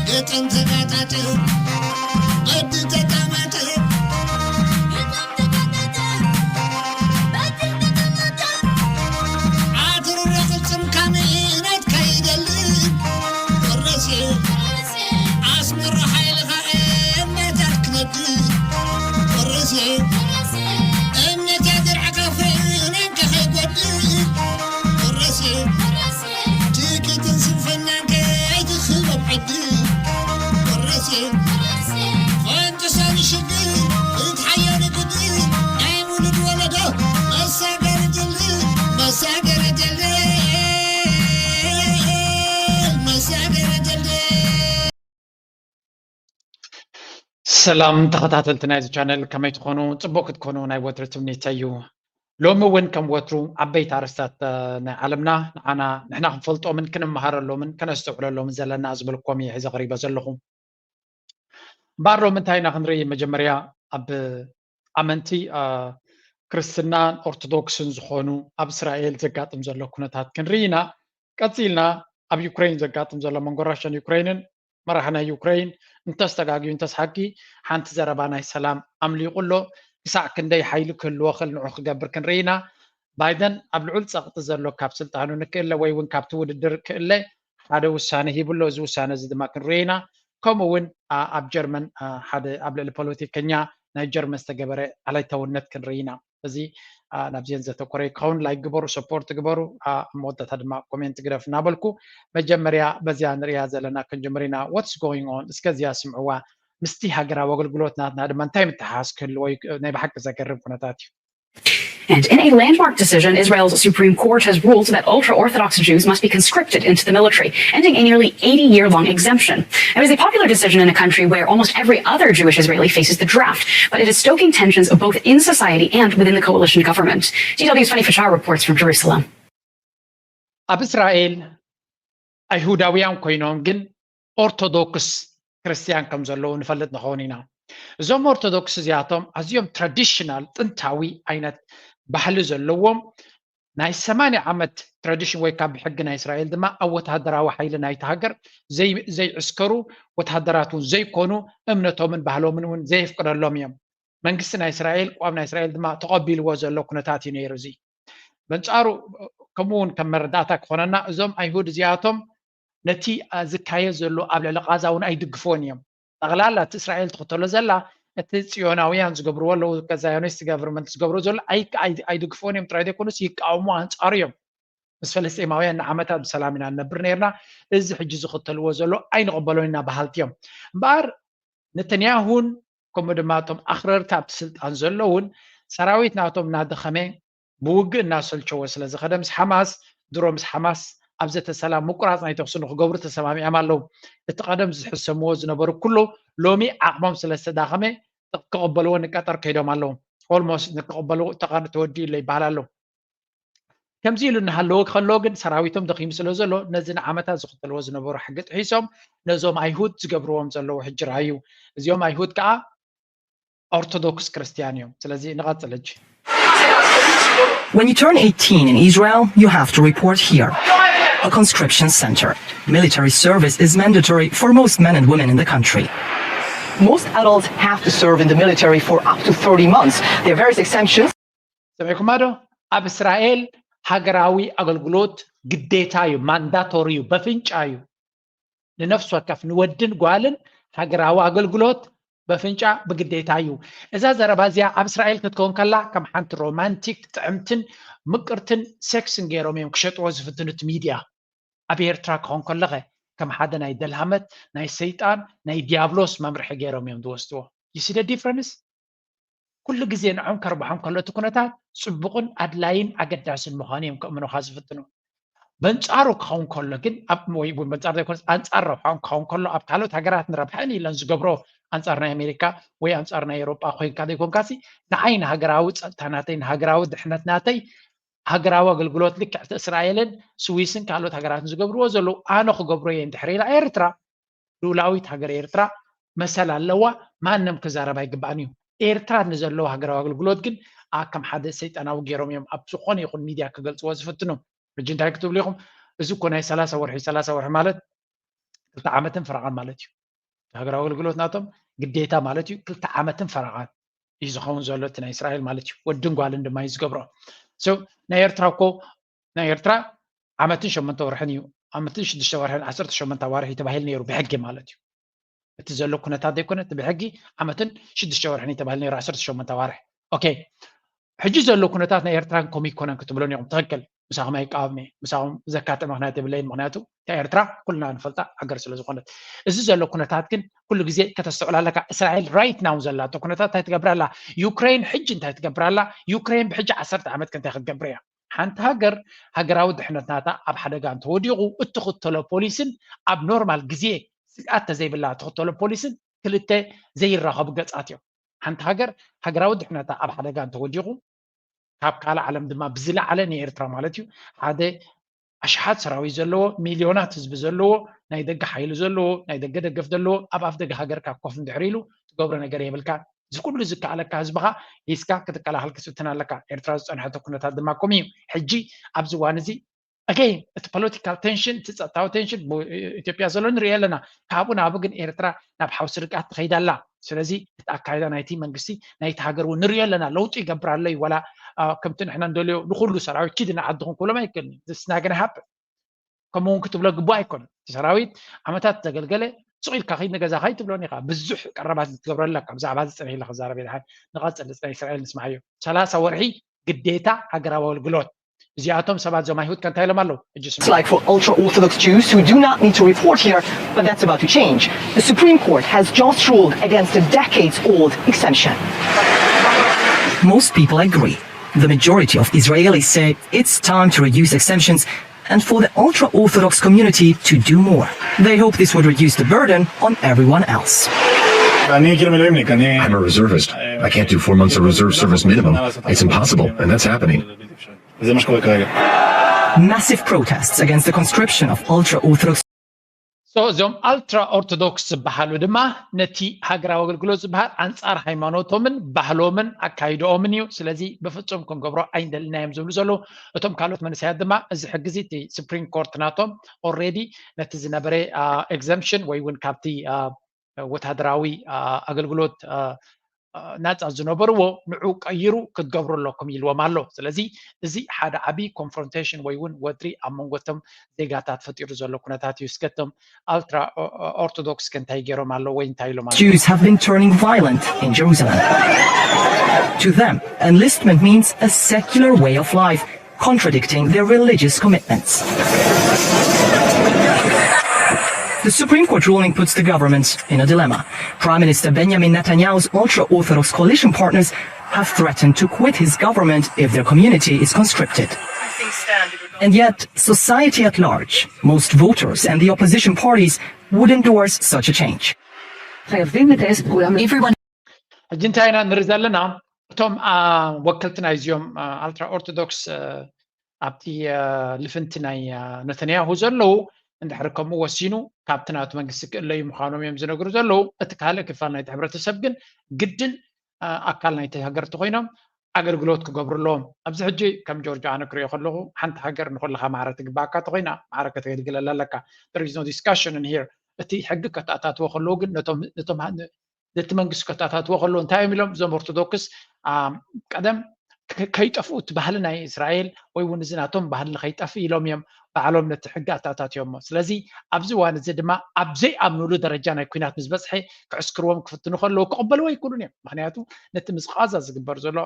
ግጥም ተጋጣጥም፣ ቅዲ ተጣማጥም፣ ኣትርሮ ቅልጽም ካምኢነት ከይደልን ወረሴ ኣስመሮ ሓይልኻ እምነታት ክነድር ወረሴ እምነታት ድርዕኻ ፍሬን ከኸይጎድል ወረሴ ትኪትን ስንፍናን ከይትኽበብ ዕድል ወረሴ ፈንጥሳ ንሽግር እትሓየሉ ግድል ናይ ውሉድ ወለዶ መሳገሪ ድልድል መሳገሪ ድልድል መሳገሪ ድልድል። ሰላም ተኸታተልቲ ናይዚ ቻነል፣ ከመይ ትኾኑ? ጽቡቕ ክትኮኑ ናይ ወትሪ ትምኒተይ እዩ። ሎሚ እውን ከም ወትሩ ዓበይቲ ኣርእስታት፣ እ፣ ናይ ዓለምና ንዓና ንሕና ክንፈልጦምን ክንመሃረሎምን ከነስተውዕለሎምን ዘለና ዝበልኩዎም እየ ሒዘ ቀሪበ ዘለኹ። እምበኣር ሎሚ እንታይ ኢና ክንርኢ? መጀመርያ ኣብ ኣመንቲ፣ እ፣ ክርስትናን ኦርቶዶክስን ዝኾኑ ኣብ እስራኤል ዘጋጥም ዘሎ ኩነታት ክንርኢ ኢና። ቀጺልና ኣብ ዩክሬን ዘጋጥም ዘሎ መንጎ ራሽያን ዩክሬንን መራሒ ናይ ዩክሬን እንተስ ተጋግዩ እንተስ ሓቂ ሓንቲ ዘረባ ናይ ሰላም ኣምሊቑ ኣሎ። ክሳዕ ክንደይ ሓይሊ ክህልዎ ክእል ንዑ ክገብር ክንርኢ ኢና። ባይደን ኣብ ልዑል ጸቕጢ ዘሎ ካብ ስልጣኑ ንክእለ ወይ እውን ካብቲ ውድድር ክእለ ሓደ ውሳነ ሂቡ ኣሎ። እዚ ውሳነ እዚ ድማ ክንርኢ ኢና። ከምኡ እውን፣ ኣ፣ ኣብ ጀርመን፣ ኣ፣ ሓደ ኣብ ልዕሊ ፖለቲከኛ ናይ ጀርመን ዝተገበረ ኣለይታውነት ክንርኢ ኢና። እዚ፣ ኣ፣ ናብዚአን ዘተኮረ ክኸውን ላይክ ግበሩ፣ ሰፖርት ግበሩ፣ ኣ፣ ኣብ መወዳእታ ድማ ኮሜንት ግደፍ እናበልኩ መጀመርያ በዚኣ ንሪኣ ዘለና ክንጅምር ኢና። What's going on? እስከ እዚኣ ስምዕዋ። ምስቲ ሃገራዊ ኣገልግሎት ናትና ድማ እንታይ ምትሓሓዝ ክህልዎ እዩ? ናይ ብሓቂ ዘገርም ኩነታት እዩ። And in a landmark decision, Israel's Supreme Court has ruled that ultra-Orthodox Jews must be conscripted into the military, ending a nearly eighty-year-long exemption. It was a popular decision in a country where almost every other Jewish Israeli faces the draft, but it is stoking tensions both in society and within the coalition government. D W's Fanny Fattar reports from Jerusalem. ኣብ እስራኤል ኣይሁዳውያን ኮይኖም ግን ኦርቶዶክስ ክርስትያን ከም ዘለዉ ንፈልጥ ንኸውን ኢና። እዞም ኦርቶዶክስ እዚኣቶም ኣዝዮም ትራዲሽናል፣ ጥንታዊ ዓይነት ባህሊ ዘለዎም፣ ናይ ሰማንያ ዓመት ትራዲሽን ወይ ካብ ሕጊ ናይ እስራኤል ድማ ኣብ ወተሃደራዊ ሓይሊ ናይቲ ሃገር ዘይ-፣ ዘይዕስከሩ፣ ወተሃደራት እውን ዘይኮኑ፣ እምነቶምን ባህሎምን እውን ዘየፍቅደሎም እዮም። መንግስቲ ናይ እስራኤል፣ ቅዋም ናይ እስራኤል ድማ ተቐቢልዎ ዘሎ ኩነታት እዩ ነይሩ። እዚ በንጻሩ ከምኡ እውን ከም መረዳእታ ክኾነና እዞም ኣይሁድ እዚኣቶም ነቲ፣ አ፣ ዝካየድ ዘሎ ኣብ ልዕሊ ቃዛ እውን ኣይድግፍዎን እዮም። ጠቕላላ እቲ እስራኤል ትኽተሎ ዘላ እቲ ጽዮናውያን ዝገብርዎ ኣለዉ፣ ከዛዮኒስት ገቨርንመንት ዝገብሮ ዘሎ ኣይ-፣ ኣይ-፣ ኣይድግፍዎን እዮም ጥራይ ዘይኮኑስ ይቃወሙ፣ ኣንጻሩ እዮም። ምስ ፈለስጤማውያን ንዓመታት ብሰላም ኢና ንነብር ነይርና፣ እዚ ሕጂ ዝኽተልዎ ዘሎ ኣይንቕበሎን ኢና በሃልቲ እዮም። እምበኣር ነተንያሁን ከምኡ ድማ እቶም ኣኽረርቲ ኣብቲ ስልጣን ዘለውን ሰራዊት ናቶም እናደኸመ ብውግእ እናሰልቸወ ስለ ዝኸደ ምስ ሓማስ ድሮ ምስ ሓማስ ኣብ ዘተ ሰላም ምቁራፅ ናይ ተኹሲ ንክገብሩ ተሰማሚዖም ኣለዉ። እቲ ቀደም ዝሕሰምዎ ዝነበሩ ኩሉ ሎሚ ዓቕሞም ስለ ዝተዳኸመ ክቕበልዎ ንቀጠር ከይዶም ኣለዉ። ኦልሞስት ንክቕበልዎ ተወዲኡ ኣሎ ይበሃል ኣሎ። ከምዚ ኢሉ እናሃለወ ከሎ ግን ሰራዊቶም ደኺሙ ስለ ዘሎ ነዚ ንዓመታት ዝኽተልዎ ዝነበሩ ሕጊ ጥሒሶም ነዞም ኣይሁድ ዝገብርዎም ዘለዉ ሕጂ ረኣዩ። እዚኦም ኣይሁድ ከዓ ኦርቶዶክስ ክርስትያን እዮም። ስለዚ ንቐጽል ሕጂ። When you turn eighteen in Israel, you have to report here. A conscription center. Military service is mandatory for most men and women in the country. Most adults have to serve in the military for up to thirty months. There are various exemptions. ሰሚዕኩማ ዶ? ኣብ እስራኤል ሃገራዊ ኣገልግሎት ግዴታ እዩ፣ ማንዳቶሪ እዩ፣ በፍንጫ እዩ። ንነፍሲ ወከፍ ንወድን ጓልን ሃገራዊ ኣገልግሎት በፍንጫ ብግዴታ እዩ። እዛ ዘረባ እዚኣ ኣብ እስራኤል ክትከውን ከላ ከም ሓንቲ ሮማንቲክ ጥዕምትን ምቅርትን ሴክስን ገይሮም እዮም ክሸጥዎ ዝፍትኑ እቲ ሚድያ። ኣብ ኤርትራ ክኸውን ከለኸ ከም ሓደ ናይ ደልሃመት ናይ ሰይጣን ናይ ዲያብሎስ መምርሒ ገይሮም እዮም ዝወስድዎ። You see the difference? ኩሉ ግዜ ንዖም ከርብሖም ከሎ እቲ ኩነታት ጽቡቕን ኣድላይን ኣገዳስን ምዃኑ እዮም ከእምኑኻ ዝፍትኑ። በንጻሩ ክኸውን ከሎ ግን ኣብ ወይ እውን በንጻር ዘይኮነስ ኣንጻር ረብሖም ክኸውን ከሎ ኣብ ካልኦት ሃገራት ንረብሐን ኢለን ዝገብሮ ኣንጻር ናይ ኣሜሪካ ወይ ኣንጻር ናይ ኤውሮጳ ኮይንካ ዘይኮንካሲ ንዓይ ንሃገራዊ ጸጥታ ናተይ ንሃገራዊ ድሕነት ናተይ ሃገራዊ ኣገልግሎት ልክዕ እቲ እስራኤልን ስዊስን ካልኦት ሃገራትን ዝገብርዎ ዘለዉ ኣነ ክገብሮ እየ እንድሕር ኢላ ኤርትራ፣ ልኡላዊት ሃገር ኤርትራ መሰል ኣለዋ። ማንም ክዛረብ ኣይግባእን እዩ። ኤርትራ ንዘለዎ ሃገራዊ ኣገልግሎት ግን ከም ሓደ ሰይጣናዊ ገይሮም እዮም ኣብ ዝኾነ ይኹን ሚድያ ክገልፅዎ ዝፍትኑ። ሕጂ እንታይ ክትብሉ ኢኹም? እዚ እኮ ናይ ሰላሳ ወርሒ ሰላሳ ወርሒ ማለት ክልተ ዓመትን ፈረቓን ማለት እዩ። ሃገራዊ ኣገልግሎት ናቶም ግዴታ ማለት እዩ። ክልተ ዓመትን ፈረቓን እዩ ዝኸውን ዘሎ እቲ ናይ እስራኤል ማለት እዩ። ወድን ጓልን ድማ እዩ ዝገብሮ። ናይ ኤርትራ እኮ ናይ ኤርትራ ዓመትን ሸሞንተ ወርሕን እዩ። ዓመትን ሽዱሽተ ወርሕን ዓሰርተ ሸሞንተ ኣዋርሕ እዩ ተባሂሉ ነይሩ ብሕጊ ማለት እዩ። እቲ ዘሎ ኩነታት ዘይኮነ እቲ ብሕጊ ዓመትን ሽዱሽተ ወርሕን እዩ ተባሂሉ ነይሩ ዓሰርተ ሸሞንተ ኣዋርሕ። ኦኬ፣ ሕጂ ዘሎ ኩነታት ናይ ኤርትራን ከምኡ ይኮነን ክትብሎን ኢኹም። ትኽክል፣ ምሳኹም ኣይቃወምን እየ። ምሳኹም ዘካትዕ ምኽንያት የብለይን። ምኽንያቱ እታ ኤርትራ ኩልና ንፈልጣ ሃገር ስለ ዝኾነት። እዚ ዘሎ ኩነታት ግን ኩሉ ግዜ ከተስተውዕላ ኣለካ። እስራኤል right now ዘላቶ ኩነታት እንታይ ትገብር ኣላ? ዩክሬን ሕጂ እንታይ ትገብር ኣላ? ዩክሬን ብሕጂ ዓሰርተ ዓመት ከ እንታይ ክትገብር እያ? ሓንቲ ሃገር ሃገራዊ ድሕነት ናታ ኣብ ሓደጋ እንተወዲቑ እትኽተሎ ፖሊስን ኣብ ኖርማል ግዜ ስግኣት ተዘይብላ እትኽተሎ ፖሊስን ክልተ ዘይራኸቡ ገጻት እዮም። ሓንቲ ሃገር ሃገራዊ ድሕነታ ኣብ ሓደጋ እንተወዲቑ ካብ ካልእ ዓለም ድማ ብዝለዓለ ንኤርትራ ማለት እዩ ሓደ ኣሽሓት ሰራዊት ዘለዎ ሚልዮናት ህዝቢ ዘለዎ ናይ ደገ ሓይሊ ዘለዎ ናይ ደገ ደገፍ ዘለዎ ኣብ ኣፍ ደገ ሃገርካ ኮፍ እንድሕር ኢሉ ትገብሮ ነገር የብልካ። እዚ ኩሉ ዝከኣለካ ህዝብኻ ሒዝካ ክትከላኸል ክትፍትን ኣለካ። ኤርትራ ዝጸንሐቶ ኩነታት ድማ ከምኡ እዩ። ሕጂ ኣብዚ እዋን እዚ ኣገይን እቲ ፖለቲካል ቴንሽን እቲ ጸጥታዊ ቴንሽን ኢትዮጵያ ዘሎ ንሪኦ ኣለና። ካብኡ ናብኡ ግን ኤርትራ ናብ ሓውሲ ርግኣት ትኸይድ ኣላ። ስለዚ እቲ ኣካይዳ ናይቲ መንግስቲ ናይቲ ሃገር እውን ንሪኦ ኣለና። ለውጢ ይገብር ኣሎ እዩ ዋላ ከምቲ ንሕና እንደልዮ ንኩሉ ሰራዊት ኪድ ንዓድኹም ክብሎም ኣይክእልን እዩ። This is not gonna happen። ከምኡ እውን ክትብሎ ግቡእ ኣይኮነን። እቲ ሰራዊት ዓመታት ዘገልገለ ሱቕ ኢልካ ኺድ ንገዛኻ ኣይትብሎን ኢኻ። ብዙሕ ቀረባት ክትገብረሉ ኣለካ። ብዛዕባ እዚ ጸኒሕ ኢለ ክዛረብ እየ። ንቐጽል፣ እዚ ናይ እስራኤል ንስምዓዮ። ሰላሳ ወርሒ ግዴታ ሃገራዊ ኣገልግሎት። እዚኣቶም ሰባት እዞም ኣይሁድ ከ እንታይ ኢሎም ኣለዉ? ሕጂ ስምዑ። It's like for ultra-Orthodox Jews who do not need to report here, but that's about to change. The Supreme Court has just ruled against a decades-old exemption. Most people agree. The majority of Israelis say it's time to reduce exemptions and for the ultra-Orthodox community to do more. They hope this would reduce the burden on everyone else. אני כאילו מילואימניק, אני... I'm a reservist. I can't do four months of reserve service minimum. It's impossible, and that's happening. זה מה שקורה כרגע. Massive protests against the conscription of ultra-Orthodox So እዞም ኣልትራ ኦርቶዶክስ ዝበሃሉ ድማ ነቲ ሃገራዊ ኣገልግሎት ዝበሃል ኣንጻር ሃይማኖቶምን ባህሎምን ኣካይድኦምን እዩ። ስለዚ ብፍጹም ክንገብሮ ኣይንደልናዮም ዝብሉ ዘለዉ። እቶም ካልኦት መንእሰያት ድማ እዚ ሕጊ እዚ እቲ ስፕሪም ኮርት ናቶም ኦልሬዲ ነቲ ዝነበረ ኤግዘምፕሽን ወይ እውን ካብቲ ወታደራዊ ኣገልግሎት ናፃ ዝነበርዎ ንዑ ቀይሩ ክትገብሩ ኣለኩም ኢልዎም ኣሎ። ስለዚ እዚ ሓደ ዓብዪ ኮንፍሮንቴሽን ወይ እውን ወጥሪ ኣብ መንጎ እቶም ዜጋታት ፈጢሩ ዘሎ ኩነታት እዩ። እስከ እቶም ኣልትራ ኦርቶዶክስ ከ እንታይ ገይሮም ኣለዉ ወይ እንታይ ኢሎም ኣለዉ? Jews have been turning violent in Jerusalem. To them, enlistment means a secular way of life, contradicting their religious commitments. The Supreme Court ruling puts the government in a dilemma. Prime Minister Benjamin Netanyahu's ultra-Orthodox coalition partners have threatened to quit his government if their community is conscripted. And yet, society at large, most voters and the opposition parties would endorse such a change. חייבים לגייס את כולם. Everyone ሕጂ እንታይ ኢና ንርኢ ዘለና? እቶም አ፣ ወከልቲ ናይዚኦም ኣልትራ ኦርቶዶክስ አ፣ ኣብቲ አ፣ ልፍንቲ ናይ አ፣ ነተንያሁ ዘለዉ እንድሕር ከምኡ ወሲኑ ካብቲ ናቱ መንግስቲ ክእለዩ ምዃኖም እዮም ዝነግሩ ዘለዉ። እቲ ካልእ ክፋል ናይቲ ሕብረተሰብ ግን ግድን አ፣ ኣካል ናይቲ ሃገር እንተኮይኖም ኣገልግሎት ክገብሩ ኣለዎም። ኣብዚ ሕጂ ከም ጆርጆ ኣነ ክሪኦ ከለኹ ሓንቲ ሃገር ንኩልኻ ማዕረ ትግባኣካ እንተኮይና ማዕረ ከተገልግለላ ኣለካ። There is no discussion in here። እቲ ሕጊ ከተኣታትዎ ከለዉ ግን ነቶም ነቶም ነቲ መንግስቲ ከተኣታትዎ ከለዉ እንታይ እዮም ኢሎም እዞም ኦርቶዶክስ ቀደም ከይጠፍኡ እቲ ባህሊ ናይ እስራኤል ወይ እውን እዚ ናቶም ባህሊ ከይጠፍእ ኢሎም እዮም ባዕሎም ነቲ ሕጊ ኣተኣታትዮሞ። ስለዚ ኣብዚ እዋን እዚ ድማ ኣብ ዘይኣምኑሉ ደረጃ ናይ ኩናት ምስ በፅሐ ክዕስክርዎም ክፍትኑ ከለዉ ክቕበልዎ ኣይክእሉን እዮም። ምክንያቱ ነቲ ምስ ቃዛ ዝግበር ዘሎ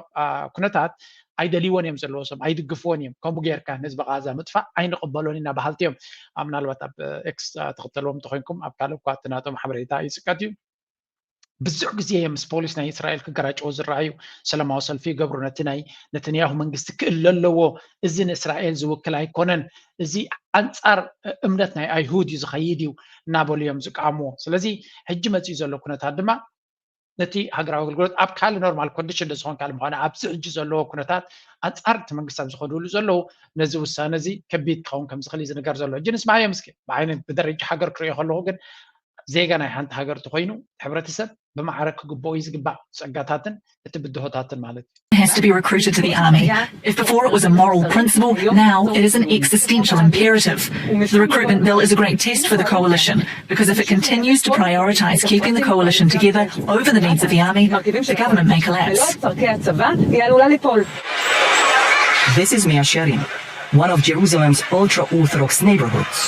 ኩነታት ኣይደልይዎን እዮም ዘለዉ፣ ሰም ኣይድግፍዎን እዮም። ከምኡ ጌርካ ንህዝቢ ቃዛ ምጥፋእ ኣይንቕበሎን ኢና በሃልቲ እዮም። ምናልባት ኣብ ኤክስ ትኽተልዎም እንተኮይንኩም ኣብ ካልእ እኳ እቲ ናቶም ሓበሬታ ይፅቀት እዩ። ብዙሕ ግዜ እዮም ምስ ፖሊስ ናይ እስራኤል ክገራጨዉ ዝረኣዩ። ሰላማዊ ሰልፊ ይገብሩ። ነቲ ናይ ነተንያሁ መንግስቲ ክእለ ኣለዎ፣ እዚ ንእስራኤል ዝውክል ኣይኮነን፣ እዚ ኣንጻር እምነት ናይ ኣይሁድ እዩ ዝኸይድ እዩ እናበሉ እዮም ዝቃወምዎ። ስለዚ ሕጂ መፂኡ ዘሎ ኩነታት ድማ ነቲ ሃገራዊ ኣገልግሎት ኣብ ካልእ ኖርማል ኮንዲሽን ዝኾን ካልእ ምዃኑ ኣብዚ ሕጂ ዘለዎ ኩነታት ኣንጻር እቲ መንግስቲ ኣብ ዝኸድሉ ዘለዉ ነዚ ውሳነ እዚ ከቢድ ክኸውን ከም ዝኽእል እዩ ዝንገር ዘሎ። ሕጂ ንስማዓዮም እስኪ ብዓይኒ ብደረጃ ሃገር ክርእዮ ከለኹ ግን ዜጋ ናይ ሓንቲ ሃገር ተኾይኑ ሕብረተሰብ ብማዕረ ክግብኦ እዩ ዝግባእ ጸጋታትን እቲ ብድሆታትን ማለት እዩ። Has to be recruited to the army. If before it was a moral principle, now it is an existential imperative. The recruitment bill is a great test for the coalition because if it continues to prioritise keeping the coalition together over the needs of the army, the government may collapse. This is Mea Shearin, one of Jerusalem's ultra-Orthodox neighborhoods.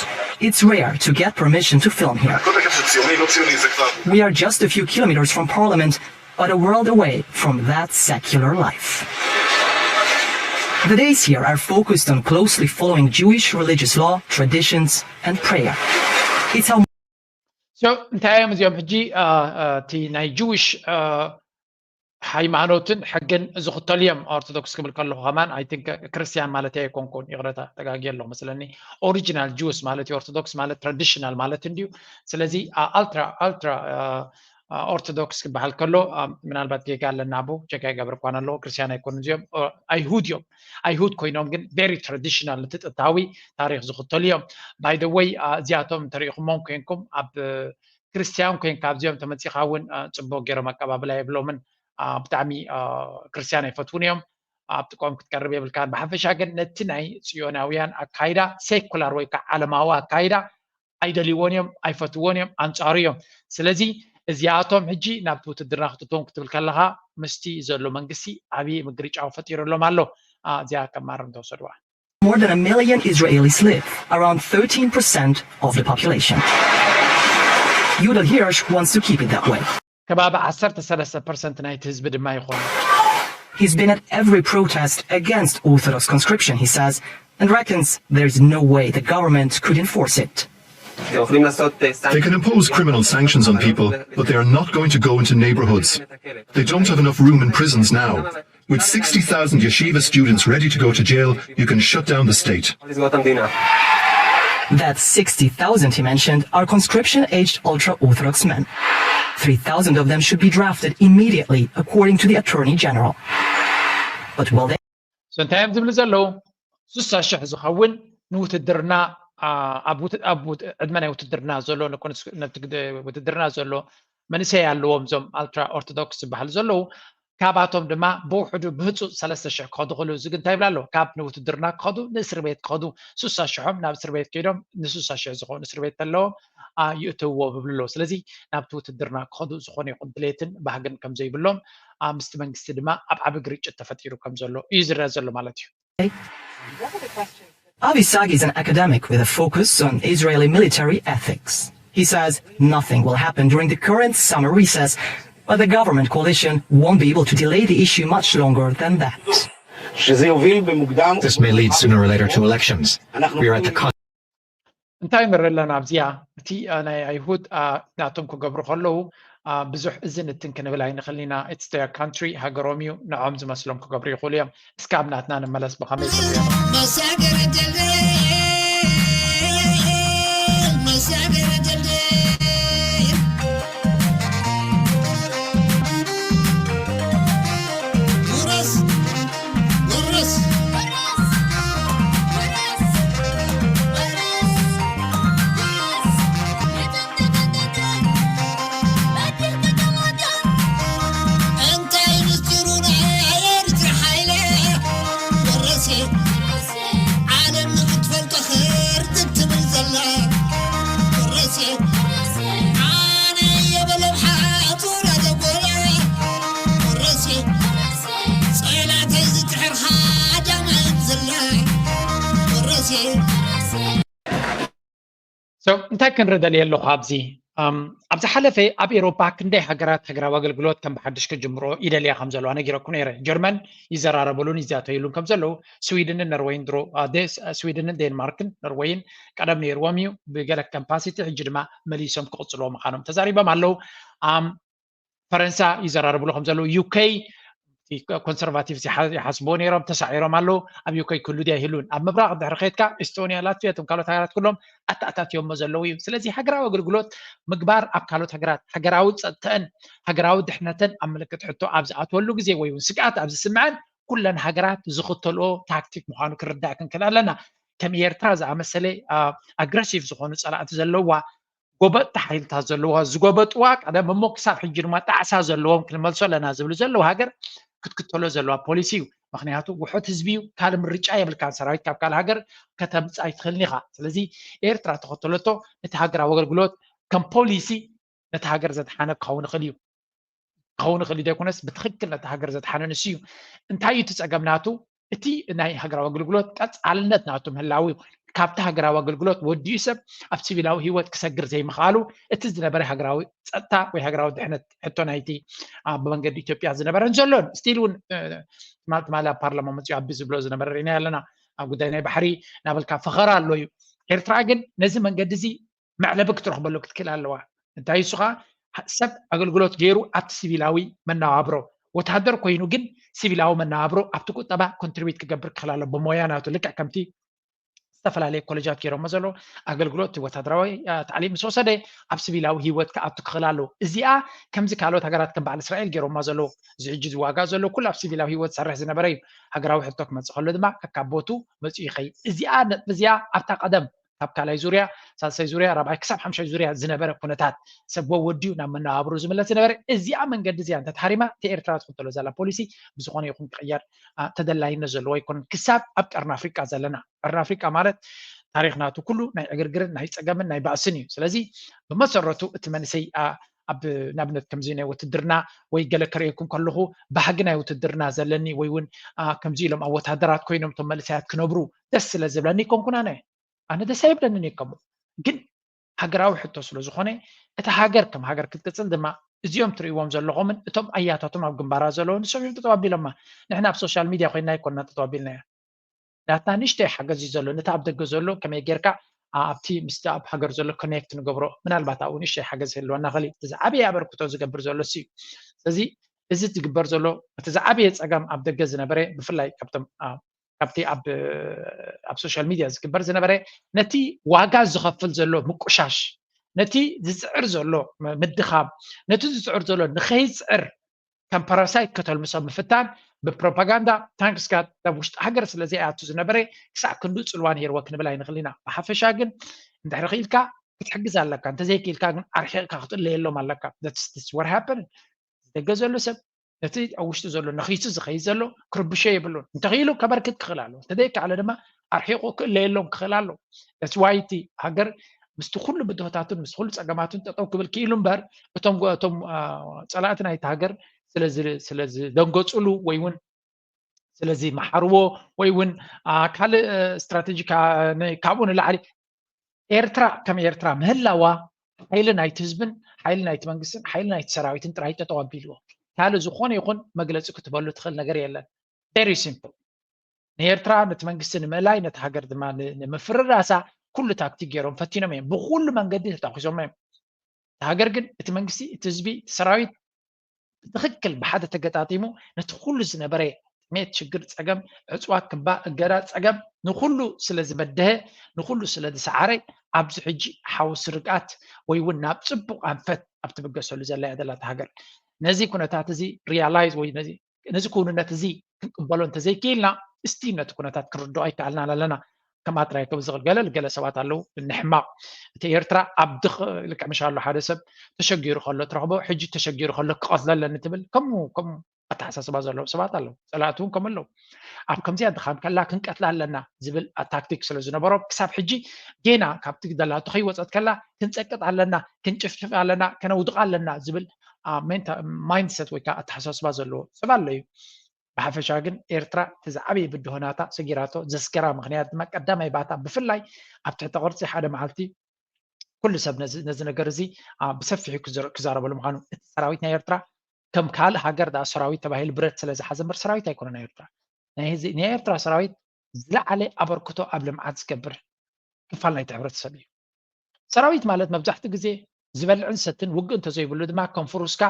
It's rare to get permission to film here. We are just a few kilometers from parliament, but a world away from that secular life. The days here are focused on closely following Jewish religious law, traditions, and prayer. It's how So እንታይ እዮም እዚኦም ሕጂ እቲ ናይ ጅዊሽ ሃይማኖትን ሕግን ዝኽተሉ እዮም። ኦርቶዶክስ ክብል ከለኹ ከማን ኣይ ቲንክ ክርስቲያን ማለት ኣይኮንኩን፣ ይቕረታ ተጋግየ ኣለኹ መስለኒ። ኦሪጂናል ጅውስ ማለት እዩ። ኦርቶዶክስ ማለት ትራዲሽናል ማለት እንድዩ። ስለዚ ኣልትራ ኣልትራ ኦርቶዶክስ ክበሃል ከሎ ምናልባት ጌጋ ኣለና፣ ኣቦ ቸካ ይገብር እኳን ኣለዎ። ክርስቲያን ኣይኮኑ እዚኦም፣ ኣይሁድ እዮም። ኣይሁድ ኮይኖም ግን ቨሪ ትራዲሽናል፣ ነቲ ጥንታዊ ታሪክ ዝኽተሉ እዮም። ባይ ደ ወይ እዚኣቶም እንተሪኢኹሞም ኮይንኩም ኣብ ክርስቲያን ኮይንካ ኣብዚኦም ተመፂኻ እውን ፅቡቅ ገይሮም ኣቀባብላ የብሎምን። ብጣዕሚ ክርስቲያን ኣይፈትውን እዮም። ኣብ ጥቆም ክትቀርብ የብልካን። ብሓፈሻ ግን ነቲ ናይ ፅዮናውያን ኣካይዳ ሴኩላር ወይ ከዓ ዓለማዊ ኣካይዳ ኣይደልይዎን እዮም፣ ኣይፈትዎን እዮም፣ ኣንፃሩ እዮም። ስለዚ እዚኣቶም ሕጂ ናብቲ ውትድርና ክትእትዎም ክትብል ከለካ ምስቲ ዘሎ መንግስቲ ዓብዪ ምግርጫው ፈጢሩሎም ኣሎ። እዚኣ ከም ማረም ተወሰድዋ። More than a million Israelis live, around thirteen percent of the population. Yuda Hirsch wants to keep it that way. ከባቢ ዓሰርተ ሰለስተ ፐርሰንት ናይቲ ህዝቢ ድማ ይኾኑ። He's been at every protest against Orthodox conscription, he says, and reckons there's no way the government could enforce it. They can impose criminal sanctions on people, but they are not going to go into neighborhoods. They don't have enough room in prisons now. With sixty thousand yeshiva students ready to go to jail, you can shut down the state. That sixty thousand he mentioned are conscription-aged ultra-Orthodox men. Three thousand of them should be drafted immediately, according to the Attorney General. But will they? So እንታይ እዮም ዝብሉ ዘለዉ? ስሳ ሽሕ ዝኸውን ንውትድርና ኣብ ዕድመ ናይ ውትድርና ዘሎ ውትድርና ዘሎ መንእሰይ ኣለዎም፣ እዞም ኣልትራ ኦርቶዶክስ ዝበሃሉ ዘለዉ። ካባቶም ድማ ብውሕዱ ብህፁፅ ሰለስተ ሽሕ ክኸዱ ክእሉ። እዚ ግን እንታይ ይብላ ኣለዎ? ካብ ንውትድርና ክኸዱ ንእስር ቤት ክኸዱ፣ ስሳ ሽሖም ናብ እስር ቤት ከይዶም ንስሳ ሽሕ ዝኾኑ እስር ቤት ተለዎም ይእተውዎ ብብሉ ኣለዉ። ስለዚ ናብቲ ውትድርና ክኸዱ ዝኾነ ይኹን ድሌትን ባህግን ከም ዘይብሎም ምስቲ መንግስቲ ድማ ኣብ ዓቢ ግርጭት ተፈጢሩ ከም ዘሎ እዩ ዝረአ ዘሎ ማለት እዩ። Avi Sagi is an academic with a focus on Israeli military ethics. He says nothing will happen during the current summer recess, but the government coalition won't be able to delay the issue much longer than that. This may lead sooner or later to elections. We are at the cusp. እንታይ ንርኢ ኣለና ኣብዚኣ? እቲ ናይ ኣይሁድ ናቶም ክገብሩ ከለዉ ብዙሕ እዝን እትን ክንብል ኣይንኽእልን ኢና። It's their country፣ ሃገሮም እዩ፣ ንዖም ዝመስሎም ክገብሩ ይኽእሉ እዮም። እስከ ኣብ ናትና ንመለስ። ብኸመይ So እንታይ ክንርኢ ደልየ ኣለኹ ኣብዚ? ኣብ ዝሓለፈ ኣብ ኤውሮፓ ክንደይ ሃገራት ሃገራዊ ኣገልግሎት ከም ብሓድሽ ክጅምሮ ይደልያ ከም ዘለዋ ነጊረኩ ነይረ። ጀርመን ይዘራረበሉን ይዛተይሉን ከም ዘለዉ፣ ስዊድንን ነርወይን ድሮ ስዊድንን ዴንማርክን ነርወይን ቀደም ነይርዎም እዩ። ብገለ ካፓሲቲ ሕጂ ድማ መሊሶም ክቕጽልዎ ምዃኖም ተዛሪቦም ኣለዉ። ፈረንሳ ይዘራረብሉ ከም ዘለዉ፣ ዩኬ ኮንሰርቫቲቭ ይሓስብዎ ነይሮም፣ ተሳዒሮም ኣለዉ። ኣብ ዩኬ ክህሉ ድያ ይህሉን? ኣብ ምብራቕ ድሕሪ ከድካ ኤስቶኒያ፣ ላትቪያ፣ እቶም ካልኦት ሃገራት ኩሎም ኣተኣታትዮሞ ዘለዉ እዩ። ስለዚ ሃገራዊ ኣገልግሎት ምግባር ኣብ ካልኦት ሃገራት ሃገራዊ ጸጥተን ሃገራዊ ድሕነተን ኣብ ምልክት ሕቶ ኣብ ዝኣትወሉ ግዜ ወይ እውን ስግኣት ኣብ ዝስምዐን ኩለን ሃገራት ዝኽተልኦ ታክቲክ ምዃኑ ክርዳእ ክንክእል ኣለና። ከም ኤርትራ ዝኣመሰለ ኣግረሲቭ ዝኾኑ ጸላእቲ ዘለዋ ጎበጥቲ ሓይልታት ዘለዋ ዝጎበጥዋ ቀደም እሞ ክሳብ ሕጂ ድማ ጣዕሳ ዘለዎም ክንመልሶ ኣለና ዝብሉ ዘለዉ ሃገር ክትክተሎ ዘለዋ ፖሊሲ እዩ። ምክንያቱ ውሑድ ህዝቢ እዩ፣ ካልእ ምርጫ የብልካን። ሰራዊት ካብ ካልእ ሃገር ከተምፅእ ኣይትኽእልን ኢኻ። ስለዚ ኤርትራ ተኸተለቶ እቲ ሃገራዊ ኣገልግሎት ከም ፖሊሲ ነቲ ሃገር ዘድሓነ ክኸውን ይኽእል እዩ። ክኸውን ይኽእል እዩ ዘይኮነስ ብትኽክል ነቲ ሃገር ዘድሓነ ንሱ እዩ። እንታይ እዩ እቲ ፀገም ናቱ? እቲ ናይ ሃገራዊ ኣገልግሎት ቀፃልነት ናቱ ምህላው እዩ። ካብቲ ሃገራዊ ኣገልግሎት ወዲኡ ሰብ ኣብ ሲቪላዊ ህይወት ክሰግር ዘይምኽኣሉ እቲ ዝነበረ ሃገራዊ ፀጥታ ወይ ሃገራዊ ድሕነት ሕቶ ናይቲ ኣብ መንገዲ ኢትዮጵያ ዝነበረን ዘሎን ስቲል እውን ትማል ትማል ኣብ ፓርላማ መፅኡ ኣቢ ዝብሎ ዝነበረ ርኢና ኣለና። ኣብ ጉዳይ ናይ ባሕሪ ናበልካ ፈኸራ ኣሎ እዩ። ኤርትራ ግን ነዚ መንገዲ እዚ መዕለቢ ክትረኽበሉ ክትክእል ኣለዋ። እንታይ እሱ ከዓ ሰብ ኣገልግሎት ገይሩ ኣብቲ ሲቪላዊ መነባብሮ ወተሃደር ኮይኑ ግን ሲቪላዊ መነባብሮ ኣብቲ ቁጠባ ኮንትሪቢዩት ክገብር ክኽእል ኣሎ ብሞያ ናቱ ልክዕ ከምቲ ዝተፈላለየ ኮሌጃት ገይሮሞ ዘሎ ኣገልግሎት ወታደራዊ ታዕሊም ምስ ወሰደ ኣብ ሲቪላዊ ህይወት ክኣቱ ክኽእል ኣለዎ። እዚኣ ከምዚ ካልኦት ሃገራት ከም በዓል እስራኤል ገይሮማ ዘለዉ እዚ ሕጂ ዝዋጋ ዘሎ ኩሉ ኣብ ሲቪላዊ ህይወት ዝሰርሕ ዝነበረ እዩ። ሃገራዊ ሕቶ ክመፅእ ከሎ ድማ ከካቦቱ መፅኡ ይኸይድ። እዚኣ ነጥቢ እዚኣ ኣብታ ቀደም ካብ ካልኣይ ዙርያ ሳልሳይ ዙርያ ራብዓይ ክሳብ ሓምሻይ ዙርያ ዝነበረ ኩነታት ሰብ ወወዲኡ ናብ መነባብሩ ዝምለስ ዝነበረ እዚኣ መንገዲ እዚኣ እንተተሃሪማ እቲ ኤርትራ ትኽተሎ ዘላ ፖሊሲ ብዝኾነ ይኹን ክቕየር ተደላይነት ዘለዎ ኣይኮነን። ክሳብ ኣብ ቀርኒ ኣፍሪቃ ዘለና ቀርኒ ኣፍሪቃ ማለት ታሪኽ ናቱ ኩሉ ናይ ዕግርግርን ናይ ፀገምን ናይ ባእስን እዩ። ስለዚ ብመሰረቱ እቲ መንእሰይ ኣብ ናብነት ከምዚ ናይ ውትድርና ወይ ገለ ክርእየኩም ከለኹ ባህጊ ናይ ውትድርና ዘለኒ ወይ እውን ከምዚ ኢሎም ኣብ ወታደራት ኮይኖም እቶም መንእሰያት ክነብሩ ደስ ስለ ዝብለኒ ይኮንኩን ኣነ ኣነ ደስ ኣይብለንን እየ ከምኡ። ግን ሃገራዊ ሕቶ ስለ ዝኾነ እታ ሃገር ከም ሃገር ክትቅፅል ድማ እዚኦም ትርእይዎም ዘለኹምን እቶም ኣያታቶም ኣብ ግንባራ ዘለዉ ንሶም እዮም ጠጠው ኣቢሎማ። ንሕና ኣብ ሶሻል ሚድያ ኮይንና ኣይኮንና ጠጠው ኣቢልናያ። ናትና ንእሽተይ ሓገዝ እዩ ዘሎ ነቲ ኣብ ደገ ዘሎ ከመይ ጌርካ ኣብቲ ምስቲ ኣብ ሃገር ዘሎ ኮኔክት ንገብሮ ምናልባት ኣብኡ ንእሽተይ ሓገዝ ህልወና ኽእል እቲ ዝዓበየ ኣበርክቶ ዝገብር ዘሎ እሱ እዩ። ስለዚ እዚ ዝግበር ዘሎ እቲ ዝዓበየ ፀገም ኣብ ደገ ዝነበረ ብፍላይ ካብቶም ካብቲ ኣብ ሶሻል ሚድያ ዝግበር ዝነበረ ነቲ ዋጋ ዝኸፍል ዘሎ ምቁሻሽ ነቲ ዝፅዕር ዘሎ ምድኻም ነቲ ዝፅዕር ዘሎ ንኸይፅዕር ከም ፓራሳይት ከተልምሶ ምፍታን ብፕሮፓጋንዳ ታንክስ ጋድ ናብ ውሽጢ ሃገር ስለ ዘይኣቱ ዝነበረ ክሳዕ ክንዱ ፅልዋ ነይርዎ ክንብል ኣይንኽእል ኢና። ብሓፈሻ ግን እንድሕሪ ክኢልካ ክትሕግዝ ኣለካ፣ እንተዘይክኢልካ ግን ኣርሒቕካ ክትእለየሎም ኣለካ። That's what happened። ደገ ዘሎ ሰብ ነቲ ኣብ ውሽጢ ዘሎ ነኺሱ ዝኸይድ ዘሎ ክርብሾ የብሉን። እንተኽኢሉ ከበርክት ክኽእል ኣለዎ፣ እንተዘይከኣለ ድማ ኣርሒቑ ክእለየሎም ክኽእል ኣለዎ። That's why እቲ ሃገር ምስቲ ኩሉ ብድሆታቱን ምስቲ ኩሉ ፀገማቱን ጠጠው ክብል ክኢሉ እምበር እቶም እቶም ፀላእቲ ናይቲ ሃገር ስለ ዝደንገፁሉ ወይ እውን ስለዚ መሓርዎ ወይ እውን ካልእ ስትራቴጂ ካብኡ ንላዕሊ ኤርትራ ከም ኤርትራ ምህላዋ ሓይሊ ናይቲ ህዝብን ሓይሊ ናይቲ መንግስትን ሓይሊ ናይቲ ሰራዊትን ጥራይ ጠጠው ኣቢልዎ ካልእ ዝኾነ ይኹን መግለፂ ክትበሉ ትኽእል ነገር የለን። Very simple። ንኤርትራ ነቲ መንግስቲ ንምእላይ ነቲ ሃገር ድማ ንምፍርራሳ ኩሉ ታክቲክ ገይሮም ፈቲኖም እዮም። ብኩሉ መንገዲ ተታኪሶም እዮም። እቲ ሃገር ግን እቲ መንግስቲ እቲ ህዝቢ እቲ ሰራዊት ብትኽክል ብሓደ ተገጣጢሙ ነቲ ኩሉ ዝነበረ ጥሜት ሽግር ፀገም ዕፅዋት ክባ እገዳ ፀገም ንኩሉ ስለ ዝበደሀ ንኩሉ ስለ ዝሰዓረ ኣብዚ ሕጂ ሓውሲ ርግኣት ወይ እውን ናብ ፅቡቕ ኣንፈት ኣብ ትብገሰሉ ዘላ እያ ዘላ እታ ሃገር። ነዚ ኩነታት እዚ ሪያላይዝ ወይ ነዚ ክውንነት እዚ ክንቅበሎ እንተዘይክኢልና እስቲ ነቲ ኩነታት ክንርድኦ ኣይከኣልናን ኣለና። ከማጥራይ ከም ዝኽእል ገለ ገለ ሰባት ኣለዉ ንሕማቕ እቲ ኤርትራ ኣብ ድኽ ልክዕ ምሽ ኣሎ ሓደ ሰብ ተሸጊሩ ከሎ ትረኽቦ ሕጂ ተሸጊሩ ከሎ ክቐትሎ ኣለኒ ትብል ከምኡ ከምኡ ኣተሓሳስባ ዘለዎም ሰባት ኣለዉ። ፀላእቲ እውን ከምኡ ኣለዉ። ኣብ ከምዚኣ ድኻም ከላ ክንቀትላ ኣለና ዝብል ታክቲክ ስለ ዝነበሮም ክሳብ ሕጂ ጌና ካብቲ ደላቶ ከይወፀት ከላ ክንፀቅጥ ኣለና ክንጭፍጭፍ ኣለና ከነውድቕ ኣለና ዝብል ማይንድሰት ወይ ከዓ ኣተሓሳስባ ዘለዎ ሰብ ኣሎ እዩ። ብሓፈሻ ግን ኤርትራ እቲ ዝዓበየ ብድሆ ናታ ሰጊራቶ ዘስገራ ምኽንያት ድማ ቀዳማይ ባታ ብፍላይ ኣብ ትሕቲ ቅርፂ ሓደ መዓልቲ ኩሉ ሰብ ነዚ ነገር እዚ ብሰፊሑ ክዛረበሉ ምዃኑ እቲ ሰራዊት ናይ ኤርትራ ከም ካልእ ሃገር ዳ ሰራዊት ተባሂሉ ብረት ስለ ዝሓዘ እምበር ሰራዊት ኣይኮነ ናይ ኤርትራ ናይ ኤርትራ ሰራዊት ዝለዓለ ኣበርክቶ ኣብ ልምዓት ዝገብር ክፋል ናይቲ ሕብረተሰብ እዩ። ሰራዊት ማለት መብዛሕትኡ ግዜ ዝበልዕን ዝሰትን ውግእ እንተዘይብሉ ድማ ከም ፍሩስካ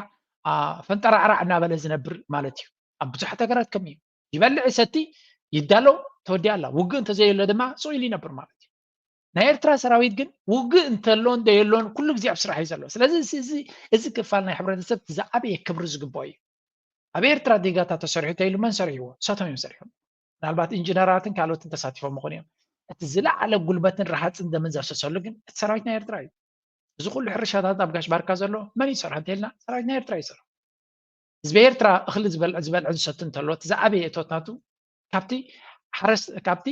ፈንጠራዕራዕ እናበለ ዝነብር ማለት እዩ። ኣብ ብዙሓት ሃገራት ከም እዩ። ይበልዕ ይሰቲ፣ ይዳሎ፣ ተወዲኣ ኣላ። ውግእ እንተዘየሎ ድማ ስቕ ኢሉ ይነብር ማለት እዩ። ናይ ኤርትራ ሰራዊት ግን ውግእ እንተሎ እንዶ የሎን ኩሉ ግዜ ኣብ ስራሕ እዩ ዘሎ። ስለዚ እዚ- እዚ- እዚ ክፋል ናይ ሕብረተሰብ እቲ ዝዓበየ ክብሪ ዝግብኦ እዩ። ኣብ ኤርትራ ዲጋታት ተሰሪሑ ተይሉ መን ሰሪሕዎ? እሳቶም እዮም ሰሪሖም። ምናልባት ኢንጂነራትን ካልኦትን ተሳቲፎም ምኾኑ እዮም። እቲ ዝለዓለ ጉልበትን ረሃፅን ደምን ዘፍሰሰሉ ግን እቲ ሰራዊት ናይ ኤርትራ እዩ። እዚ ኩሉ ሕርሻታት ኣብ ጋሽ ባርካ ዘሎ መን ይሰርሖ እንተኢልና ሰራዊት ናይ ኤርትራ ይሰርሖ። ህዝቢ ኤርትራ እኽሊ ዝበልዕ ዝበልዕ ዝሰቱ እንተሎ እቲ ዝዓበየ እቶት ናቱ ካብቲ ሓረስ ካብቲ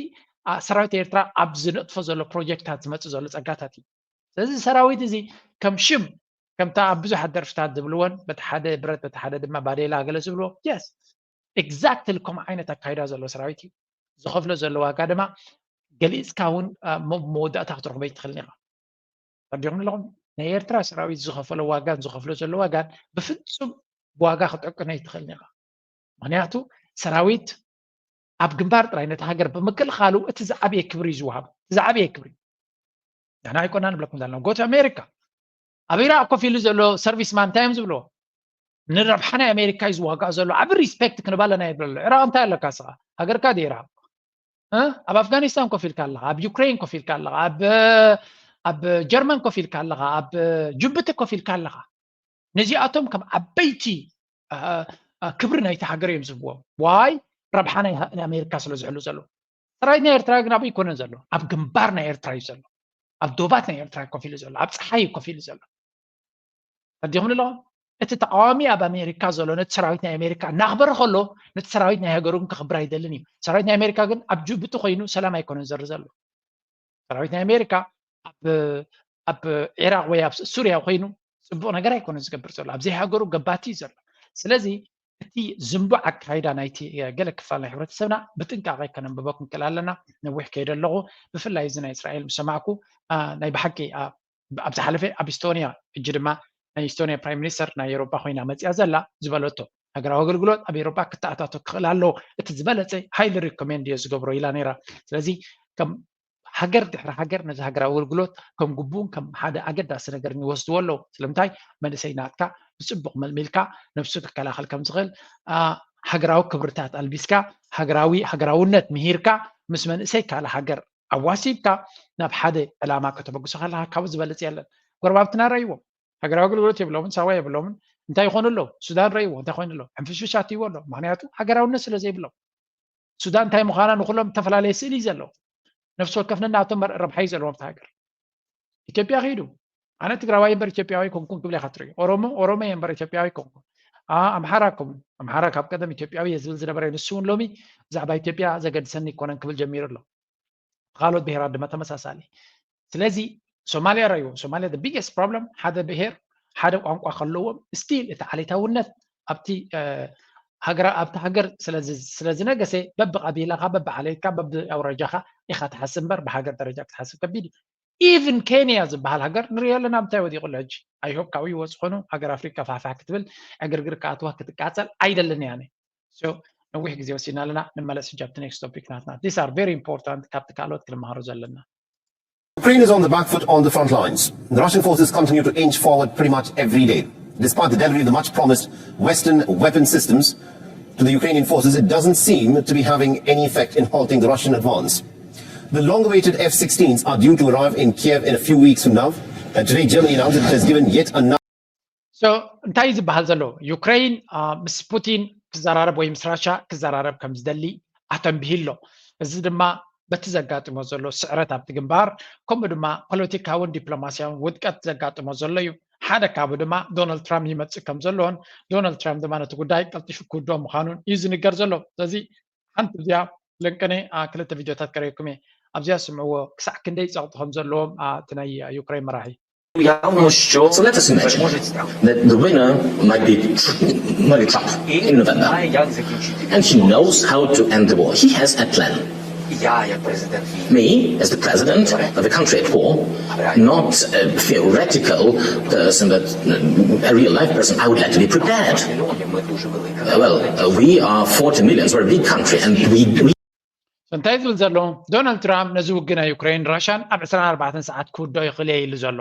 ሰራዊት ኤርትራ ኣብ ዝነጥፎ ዘሎ ፕሮጀክታት ዝመፅእ ዘሎ ፀጋታት እዩ። ስለዚ ሰራዊት እዚ ከም ሽም ከምታ ኣብ ብዙሓት ደርፍታት ዝብልወን በቲ ሓደ ብረት በቲ ሓደ ድማ ባዴላ ገለ ዝብልዎ የስ ኤግዛክትሊ ከምኡ ዓይነት ኣካይዳ ዘሎ ሰራዊት እዩ። ዝኸፍሎ ዘሎ ዋጋ ድማ ገሊፅካ እውን መወዳእታ ክትረኽቦ ኣይትኽእልን ኢኻ። ተረዲኹም ኣለኹም? ናይ ኤርትራ ሰራዊት ዝኸፈሎ ዋጋን ዝኸፍሎ ዘሎ ዋጋን ብፍጹም ብዋጋ ክትዕቅኖ ኣይትኽእልን ኢኻ። ምክንያቱ ሰራዊት ኣብ ግንባር ጥራይ ነቲ ሃገር ብምክልኻሉ እቲ ዝዓበየ ክብሪ እዩ ዝወሃቦ። እቲ ዝዓበየ ክብሪ ንሕና ኣይኮና ንብለኩም ዘለና ጎት ኣሜሪካ ኣብ ኢራቅ ኮፍ ኢሉ ዘሎ ሰርቪስ ማን እንታይ እዮም ዝብልዎ? ንረብሓ ናይ ኣሜሪካ እዩ ዝዋጋእ ዘሎ። ዓቢ ሪስፔክት ክንባለና የብለሎ። ኢራቅ እንታይ ኣለካ ስኻ? ሃገርካ ዲ ኢራቅ? ኣብ ኣፍጋኒስታን ኮፍ ኢልካ ኣለኻ፣ ኣብ ዩክሬን ኮፍ ኢልካ ኣለኻ፣ ኣብ ጀርመን ኮፍ ኢልካ ኣለኻ፣ ኣብ ጅቡቲ ኮፍ ኢልካ ኣለኻ። ነዚኣቶም ከም ዓበይቲ ክብሪ ናይቲ ሃገር እዮም ዝህብዎም። ዋይ ረብሓ ናይ ኣሜሪካ ስለ ዝሕሉ ዘሎ። ሰራዊት ናይ ኤርትራ ግን ኣበይ ይኮነን ዘሎ? ኣብ ግንባር ናይ ኤርትራ እዩ ዘሎ። ኣብ ዶባት ናይ ኤርትራ ኮፍ ኢሉ ዘሎ፣ ኣብ ፀሓይ ኮፍ ኢሉ ዘሎ። ተረዲኹም ኣለኹም? እቲ ተቃዋሚ ኣብ ኣሜሪካ ዘሎ ነቲ ሰራዊት ናይ ኣሜሪካ እናኽበረ ከሎ ነቲ ሰራዊት ናይ ሃገሩ ግን ከኽብር ኣይደልን እዩ። ሰራዊት ናይ ኣሜሪካ ግን ኣብ ጅቡቲ ኮይኑ ሰላም ኣይኮነን ዘሪ ዘሎ። ሰራዊት ናይ ኣሜሪካ ኣብ ኢራቅ ወይ ኣብ ሱርያ ኮይኑ ፅቡቅ ነገር ኣይኮነን ዝገብር ዘሎ፣ ኣብዘይ ሃገሩ ገባቲ እዩ ዘሎ። ስለዚ እቲ ዝንቡዕ ኣካይዳ ናይቲ ገለ ክፋል ናይ ሕብረተሰብና ብጥንቃቄ ከነንብቦ ክንክእል ኣለና። ነዊሕ ከይደ ኣለኹ። ብፍላይ እዚ ናይ እስራኤል ምስ ሰማዕኩ ናይ ብሓቂ ኣብ ዝሓለፈ ኣብ ኢስቶኒያ ሕጂ ድማ ናይ ኢስቶኒያ ፕራይም ሚኒስተር ናይ ኤሮጳ ኮይና መፅያ ዘላ ዝበለቶ ሃገራዊ ኣገልግሎት ኣብ ኤሮጳ ክተኣታቶ ክኽእል ኣለዎ። እቲ ዝበለፀ ሃይሊ ሪኮሜንድ እዮ ዝገብሮ ኢላ ነይራ። ስለዚ ከም ሃገር ድሕሪ ሃገር ነዚ ሃገራዊ ኣገልግሎት ከም ግቡን ከም ሓደ ኣገዳሲ ነገርን ይወስድዎ ኣለዉ። ስለምንታይ መንእሰይ ናትካ ብፅቡቕ መልሚልካ ነብሱ ክከላኸል ከም ዝኽእል ሃገራዊ ክብርታት ኣልቢስካ ሃገራዊ ሃገራውነት ምሂርካ ምስ መንእሰይ ካልእ ሃገር ኣዋሲብካ ናብ ሓደ ዕላማ ከተበግሶ ከለካ ካብኡ ዝበለፅ የለን። ጎረባብትና ረእይዎም ሃገራዊ ኣገልግሎት የብሎምን፣ ሳዋ የብሎምን። እንታይ ይኾኑ ኣለዉ? ሱዳን ረእይዎ እንታይ ኮይኑ ኣለዉ? ሕንፍሽፍሽ ኣትይዎ ኣሎ። ምክንያቱ ሃገራውነት ስለ ዘይብሎም። ሱዳን እንታይ ምዃና ንኩሎም ዝተፈላለየ ስእሊ እዩ ዘለዎ። ነፍሲ ወከፍ ነናቶም ረብሓ እዩ ዘለዎም ኣብቲ ሃገር። ኢትዮጵያ ከይዱ ኣነ ትግራዋይ እምበር ኢትዮጵያዊ ኮንኩን ክብል ኢኻ ትርኢ። ኦሮሞ ኦሮሞ እየ እምበር ኢትዮጵያዊ ኮንኩን። ኣምሓራ ከም ኣምሓራ ካብ ቀደም ኢትዮጵያዊ እየ ዝብል ዝነበረ ንሱ እውን ሎሚ ብዛዕባ ኢትዮጵያ ዘገድሰኒ ይኮነን ክብል ጀሚሩ ኣሎ። ካልኦት ብሄራት ድማ ተመሳሳሊ። ስለዚ ሶማሊያ ረእይዎ። ሶማሊያ the biggest problem ሓደ ብሄር ሓደ ቋንቋ ከለዎም ስቲል እቲ ዓሌታውነት ኣብቲ ሃገር ኣብቲ ሃገር ስለዝነገሰ በብቀቢላኻ በብዓሌትካ በብኣውራጃኻ ኢኻ ትሓስብ እምበር ብሃገር ደረጃ ክትሓስብ ከቢድ እዩ። ኢቭን ኬንያ ዝበሃል ሃገር ንሪኦ ኣለና ምንታይ ወዲቑ ኣሎ ሕጂ። ኣይሆፕ ካብኡ ይወፅ ኾኑ ሃገር ኣፍሪካ ፋሕፋሕ ክትብል ዕግርግር ክኣትዋ ክትቃፀል ኣይደልን እያ። ነዊሕ ግዜ ወሲድና ኣለና። ንመለስ ሕጂ ኣብቲ ኔክስት ቶፒክ ናትና። These are very important ካብቲ ካልኦት ክንመሃሮ ዘለና። Ukraine is on the back foot on the front lines. The Russian forces continue to inch forward pretty much every day. Despite the delivery of the much promised Western weapon systems to the Ukrainian forces, it doesn't seem to be having any effect in halting the Russian advance. The long awaited F sixteens are due to arrive in Kiev in a few weeks from now. And today, Germany announced it has given yet another. So እንታይ ዝበሃል ዘሎ ዩክሬን ምስ ፑቲን ክዘራረብ ወይ ምስ ራሻ ክዘራረብ ከም ዝደሊ ኣተንቢሂ ኣሎ። እዚ ድማ በቲ ዘጋጥሞ ዘሎ ስዕረት ኣብቲ ግንባር ከምኡ ድማ ፖለቲካውን ዲፕሎማስያውን ውድቀት ዘጋጥሞ ዘሎ እዩ። ሓደ ካብኡ ድማ ዶናልድ ትራምፕ ይመፅእ ከም ዘለዎን ዶናልድ ትራምፕ ድማ ነቲ ጉዳይ ቀልጢፉ ክውድኦ ምዃኑን እዩ ዝንገር ዘሎ። ስለዚ ሓንቲ እዚኣ ለንቀነ ክልተ ቪድዮታት ከርእየኩም እየ። ኣብዚኣ ስምዕዎ ክሳዕ ክንደይ ፀቕጢ ከም ዘለዎም እቲ ናይ ዩክሬን መራሒ። So let us imagine that the winner might be Trump in November. And he knows how to end the war. He has a plan. Me, as the president of a country at war, not a theoretical person, but a real life person, I would like to be prepared. Well, we are forty millions, we're a big country, and we. እንታይ ዝብል ዘሎ ዶናልድ ትራምፕ ነዚ ውግእ ናይ ዩክሬን ራሻን ኣብ ዕስራን ኣርባዕተን ሰዓት ክውድኦ ይኽእል እየ ኢሉ ዘሎ።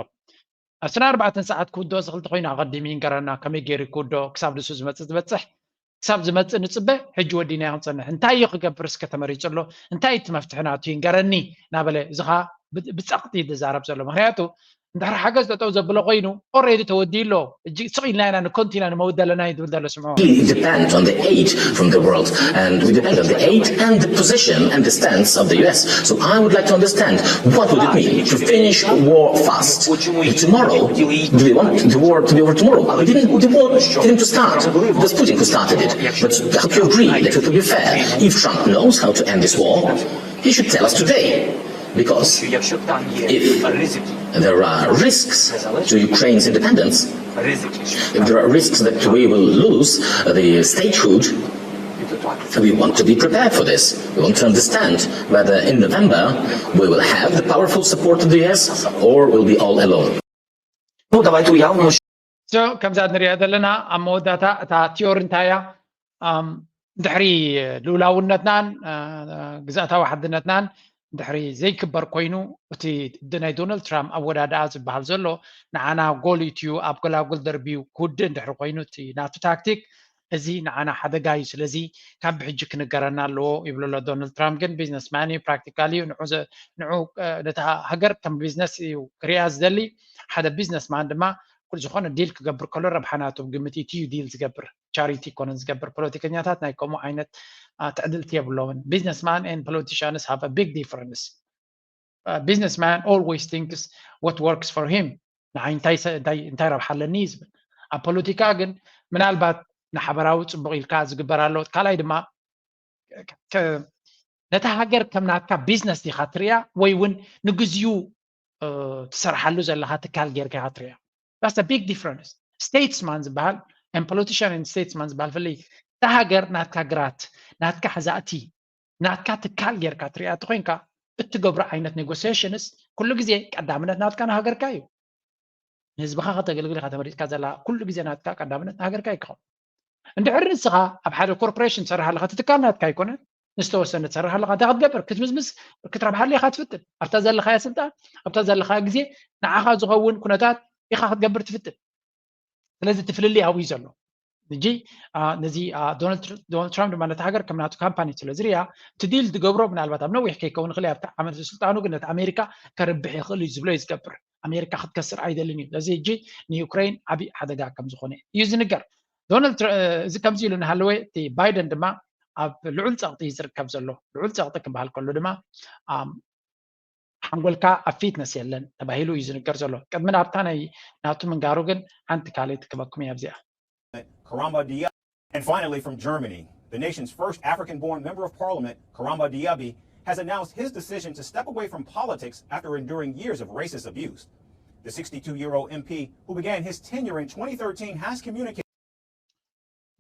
ኣብ ዕስራን ኣርባዕተን ሰዓት ክውድኦ ዝኽእል እንተኮይኑ ኣቐዲሙ ይንገረና ከመይ ገይሩ ክውድኦ ክሳብ ንሱ ዝመፅእ ዝበፅሕ ክሳብ ዝመፅእ ንፅበ፣ ሕጂ ወዲናዮ ክንፀንሕ። እንታይ እዩ ክገብር እስከ ተመሪፁ ኣሎ? እንታይ እቲ መፍትሒ ናቱ ይንገረኒ እናበለ፣ እዚ ኸዓ ብ-፣ ብፀቕጢ እዩ ዝዛረብ ዘሎ። ምክንያቱ እንድሕር ሓገዝ ጠጠው ዘብሎ ኮይኑ፣ ኦሬዲ ተወዲኡ ኣሎ። እጅ ስቕ ኢልና ኢና ንኮንቲና ንመውት ዘለና እዩ ዝብል ዘሎ። ስምዖ። It depends on the aid from the world, and we depend on the aid and the position and the stance of the U S. So I would like to understand, what would it mean to finish war fast? Tomorrow, do we want the war to be over tomorrow? We didn't, the war didn't to start. It was Putin who started it. But how do you agree that it would be fair if Trump knows how to end this war? He should tell us today. Because if there are risks to Ukraine's independence, if there are risks that we will lose the statehood, we want to be prepared for this. We want to understand whether in November we will have the powerful support of the U S or we'll be all alone. Ну, давайте уявимо, що So ከምዛ ንሪኣ ዘለና ኣብ መወዳእታ እታ ቲዮሪ እንታይ እያ? ኣም፣ ድሕሪ ልኡላውነትናን እ፣ ግዝኣታዊ ሓድነትናን ድሕሪ ዘይክበር ኮይኑ፣ እቲ ናይ ዶናልድ ትራምፕ ኣወዳድኣ ዝበሃል ዘሎ ንዓና ጎል ኢትዩ ኣብ ጎላጉል ደርቢዩ ክውድእ እንድሕሪ ኮይኑ እቲ ናቱ ታክቲክ፣ እዚ ንዓና ሓደጋ እዩ። ስለዚ ካብ ብሕጂ ክንገረና ኣለዎ ይብሉ ኣሎ ዶናልድ ትራምፕ። ግን ቢዝነስማን እዩ፣ ፕራክቲካል እዩ። ንዑ ዘ- ንዑ እ፣ ነታ ሃገር ከም ቢዝነስ እዩ ክሪኣ ዝደሊ። ሓደ ቢዝነስማን ድማ ኩሉ ዝኾነ ዲል ክገብር ከሎ ረብሓ ናቱ ግምት ኢትዩ ዲል ዝገብር። ቻሪቲ ኣይኮነን ዝገብር። ፖለቲከኛታት ናይ ከምኡ ዓይነት አ፣ ትዕድልቲ የብሎምን። Businessman and politicians have a big difference. Businessman always thinks what works for him. ንዓይ እንታይ ሰ- እንታይ እንታይ ረብሓ ኣለኒ እዩ ዝብል። ኣብ ፖለቲካ ግን ምናልባት ንሓበራዊ ፅቡቕ ኢልካ ዝግበር ኣሎ። ካልኣይ ድማ ከ- ነታ ሃገር ከም ናትካ ቢዝነስ ዲኻ ትሪኣ ወይ እውን ንግዚኡ እ፣ ትሰርሓሉ ዘለኻ ትካል ጌርካ ኢኻ ትሪኣ። That's a big difference. Statesman ዝበሃል and politician and statesman ዝበሃል ፍልይ። እታ ሃገር ናትካ ግራት፣ ናትካ ሓዛእቲ፣ ናትካ ትካል ጌርካ ትሪኣ እንተኾይንካ፣ እትገብሮ ዓይነት ኔጎሲሽንስ ኩሉ ግዜ ቀዳምነት ናትካ ንሃገርካ እዩ። ንህዝብኻ ከተገልግል ኢኻ ተመሪፅካ ዘላ፣ ኩሉ ግዜ ናትካ ቀዳምነት ንሃገርካ እዩ ክኸውን። እንድሕር ንስኻ ኣብ ሓደ ኮርፖሬሽን ትሰርሕ ኣለኻ፣ እቲ ትካል ናትካ ኣይኮነን፣ ንዝተወሰነ ትሰርሕ ኣለኻ፣ እንታይ ክትገብር? ክትምዝምዝ፣ ክትረብሓሉ ኢኻ ትፍትን። ኣብታ ዘለኻያ ስልጣን፣ ኣብታ ዘለኻያ ግዜ ንዓኻ ዝኸውን ኩነታት ኢኻ ክትገብር ትፍትን። ስለዚ እቲ ፍልልይ ኣብኡ እዩ ዘሎ። ሕጂ አ፣ ነዚ አ፣ ዶናልድ ትር- ዶናልድ ትራምፕ ድማ ነቲ ሃገር ከም ናቱ ካምፓኒ ስለ ዝርያ፣ እቲ ዲል ዝገብሮ ምናልባት ኣብ ነዊሕ ከይከውን ይኽእል እዩ፣ ኣብቲ ዓመት ስልጣኑ ግን ነቲ ኣሜሪካ ከርብሕ ይኽእል እዩ ዝብሎ እዩ ዝገብር። ኣሜሪካ ክትከስር ኣይደልን እዩ። ስለዚ ሕጂ ንዩክሬን ዓብዪ ሓደጋ ከም ዝኾነ እዩ ዝንገር። ዶናልድ ትራ- እዚ ከምዚ ኢሉ እናሃለወ እቲ ባይደን ድማ ኣብ ልዑል ፀቕጢ እዩ ዝርከብ ዘሎ። ልዑል ፀቕጢ ክበሃል ከሎ ድማ ኣም፣ ሓንጎልካ ኣብ ፊትነስ የለን ተባሂሉ እዩ ዝንገር ዘሎ። ቅድሚ ናብታ ናይ ናቱ ምንጋሩ ግን ሓንቲ ካልእ ትክበኩም እያ ኣብዚኣ። Karamba Diaby. And finally, from Germany, the nation's first African born member of parliament, Karamba Diaby, has announced his decision to step away from politics after enduring years of racist abuse. The sixty-two year old M P, who began his tenure in twenty thirteen, has communicated.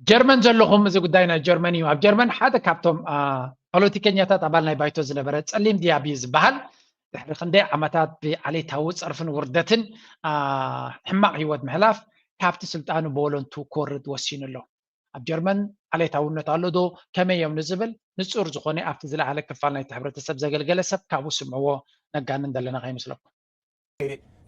ጀርመን ዘለኹም፣ እዚ ጉዳይ ናይ ጀርመን እዩ። ኣብ ጀርመን ሓደ ካብቶም አ፣ ፖለቲከኛታት ኣባል ናይ ባይቶ ዝነበረ ጸሊም ዲያቢ ዝበሃል ድሕሪ ክንደይ ዓመታት ብዓሌታዊ ጸርፍን ውርደትን አ፣ ሕማቕ ህይወት ምሕላፍ ካብቲ ስልጣኑ ብወለንቱ ክወርድ ወሲኑ ኣሎ። ኣብ ጀርመን ዓሌታውነት ኣሎ ዶ ከመይ እዮም ንዝብል ንጹር ዝኾነ ኣብቲ ዝለዓለ ክፋል ናይቲ ሕብረተሰብ ዘገልገለ ሰብ ካብኡ ስምዕዎ። ነጋንን ዘለና ከይመስለኩም።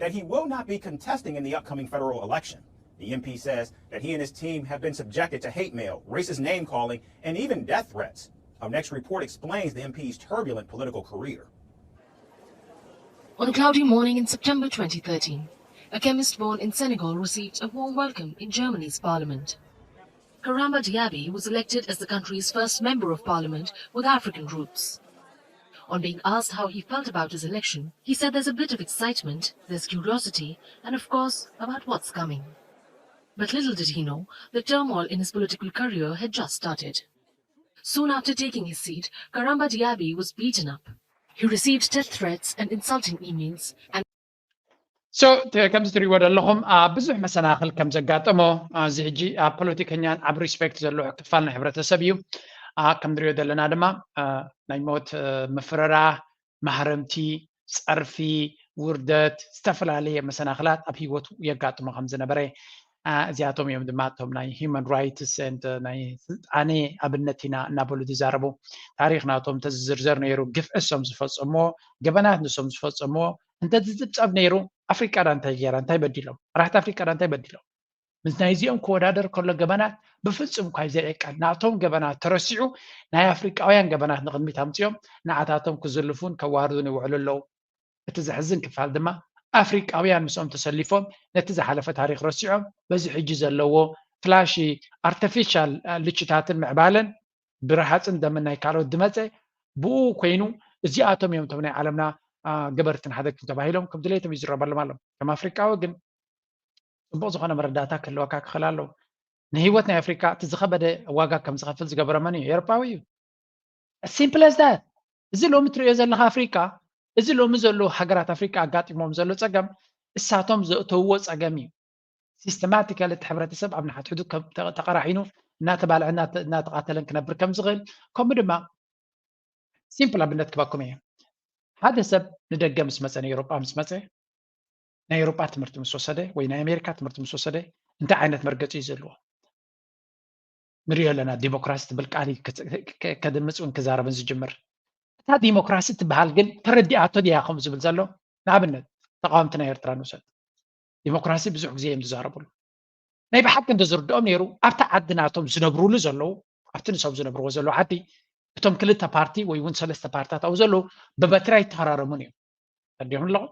That he will not be contesting in the upcoming federal election. The M P says that he and his team have been subjected to hate mail, racist name calling, and even death threats. Our next report explains the M P's turbulent political career. On a cloudy morning in September twenty thirteen, a chemist born in Senegal received a warm welcome in Germany's parliament. Karamba Diaby was elected as the country's first member of parliament with African roots. On being asked how he felt about his election, he said there's a bit of excitement, there's curiosity, and of course, about what's coming. But little did he know, the turmoil in his political career had just started. Soon after taking his seat, Karamba Diaby was beaten up. He received death threats and insulting emails, and So ተ- ከምዚ ትሪእዎ ዘለኹም አ፣ ብዙሕ መሰናኽል ከም ዘጋጠሞ አ፣ እዚ ሕጂ ኣብ ፖለቲከኛን ኣብ ሪስፔክት ዘለዎ ክፋል ናይ ሕብረተሰብ እዩ። አ፣ ከም ንሪኦ ዘለና ድማ አ፣ ናይ ሞት አ፣ ምፍርራህ፣ ማህረምቲ፣ ፀርፊ፣ ውርደት፣ ዝተፈላለየ መሰናኽላት ኣብ ህይወቱ የጋጥሞ ከም ዝነበረ አ፣ እዚኣቶም እዮም ድማ እቶም ናይ ሂማን ራይትስ ኤንድ ናይ ስልጣነ ኣብነት ኢና እናበሉ ዝዛረቡ። ታሪኽ ናቶም ተዝዝርዘር ነይሩ፣ ግፍዒ እሶም ዝፈፀምዎ፣ ገበናት ንሶም ዝፈፀምዎ እንተዝፅብፀብ ነይሩ፣ ኣፍሪቃ ዳ እንታይ ገይራ፣ እንታይ በዲሎም? መራሕቲ ኣፍሪቃ ዳ እንታይ በዲሎም? ምስ ናይዚኦም ክወዳደር ከሎ ገበናት ብፍጹም እኳ ዘይዕቀል። ናቶም ገበናት ተረሲዑ ናይ ኣፍሪቃውያን ገበናት ንቕድሚት ኣምጺኦም ንዓታቶም ክዝልፉን ከዋርዱን ይውዕሉ ኣለዉ። እቲ ዘሕዝን ክፋል ድማ ኣፍሪቃውያን ምስኦም ተሰሊፎም ነቲ ዝሓለፈ ታሪኽ ረሲዖም በዚ ሕጂ ዘለዎ ፍላሺ ኣርቲፊሻል ልችታትን ምዕባለን ብረሃፅን ደምን ናይ ካልኦት ዝመፀ ብኡ ኮይኑ እዚኣቶም እዮም እቶም ናይ ዓለምና ገበርትን ሓደግትን ተባሂሎም ከም ድሌቶም ይዝረበሎም ኣሎ። ከም ኣፍሪቃዊ ግን ፅቡቅ ዝኾነ መረዳእታ ክህልወካ ክኽእል ኣለዎ። ንህይወት ናይ ኣፍሪካ እቲ ዝኸበደ ዋጋ ከም ዝኸፍል ዝገበረ መን እዩ? ኤውሮጳዊ እዩ። Simple as that። እዚ ሎሚ ትሪኦ ዘለኻ ኣፍሪካ፣ እዚ ሎሚ ዘሎ ሃገራት ኣፍሪካ ኣጋጢሞም ዘሎ ፀገም እሳቶም ዘእተውዎ ፀገም እዩ። ሲስተማቲካሊ እቲ ሕብረተሰብ ኣብ ንሓትሕዱ ተቐራሒኑ እናተባልዐ እናተቃተለን ክነብር ከም ዝኽእል ከምኡ ድማ ሲምፕል ኣብነት ክበኩም እየ። ሓደ ሰብ ንደገ ምስ መፀ ንኤውሮጳ ምስ መፀ ናይ ኤውሮጳ ትምህርቲ ምስ ወሰደ ወይ ናይ ኣሜሪካ ትምህርቲ ምስ ወሰደ እንታይ ዓይነት መርገፂ እዩ ዘለዎ? ንሪኦ ኣለና። ዲሞክራሲ ትብል ቃል ከድምፅ እውን ክዛረብን ዝጅምር። እታ ዲሞክራሲ ትበሃል ግን ተረዲኣቶ ድያ ከምኡ ዝብል ዘሎ? ንኣብነት ተቃወምቲ ናይ ኤርትራ ንውሰድ። ዲሞክራሲ ብዙሕ ግዜ እዮም ዝዛረብሉ። ናይ ብሓቂ እንተዝርድኦም ነይሩ ኣብቲ ዓዲ ናቶም ዝነብሩሉ ዘለዉ ኣብቲ ንሶም ዝነብርዎ ዘለዉ ዓዲ እቶም ክልተ ፓርቲ ወይ እውን ሰለስተ ፓርትታት ኣብኡ ዘለዉ ብበትሪ ኣይተሃራረሙን እዮም። ተረዲኦም ኣለኹም?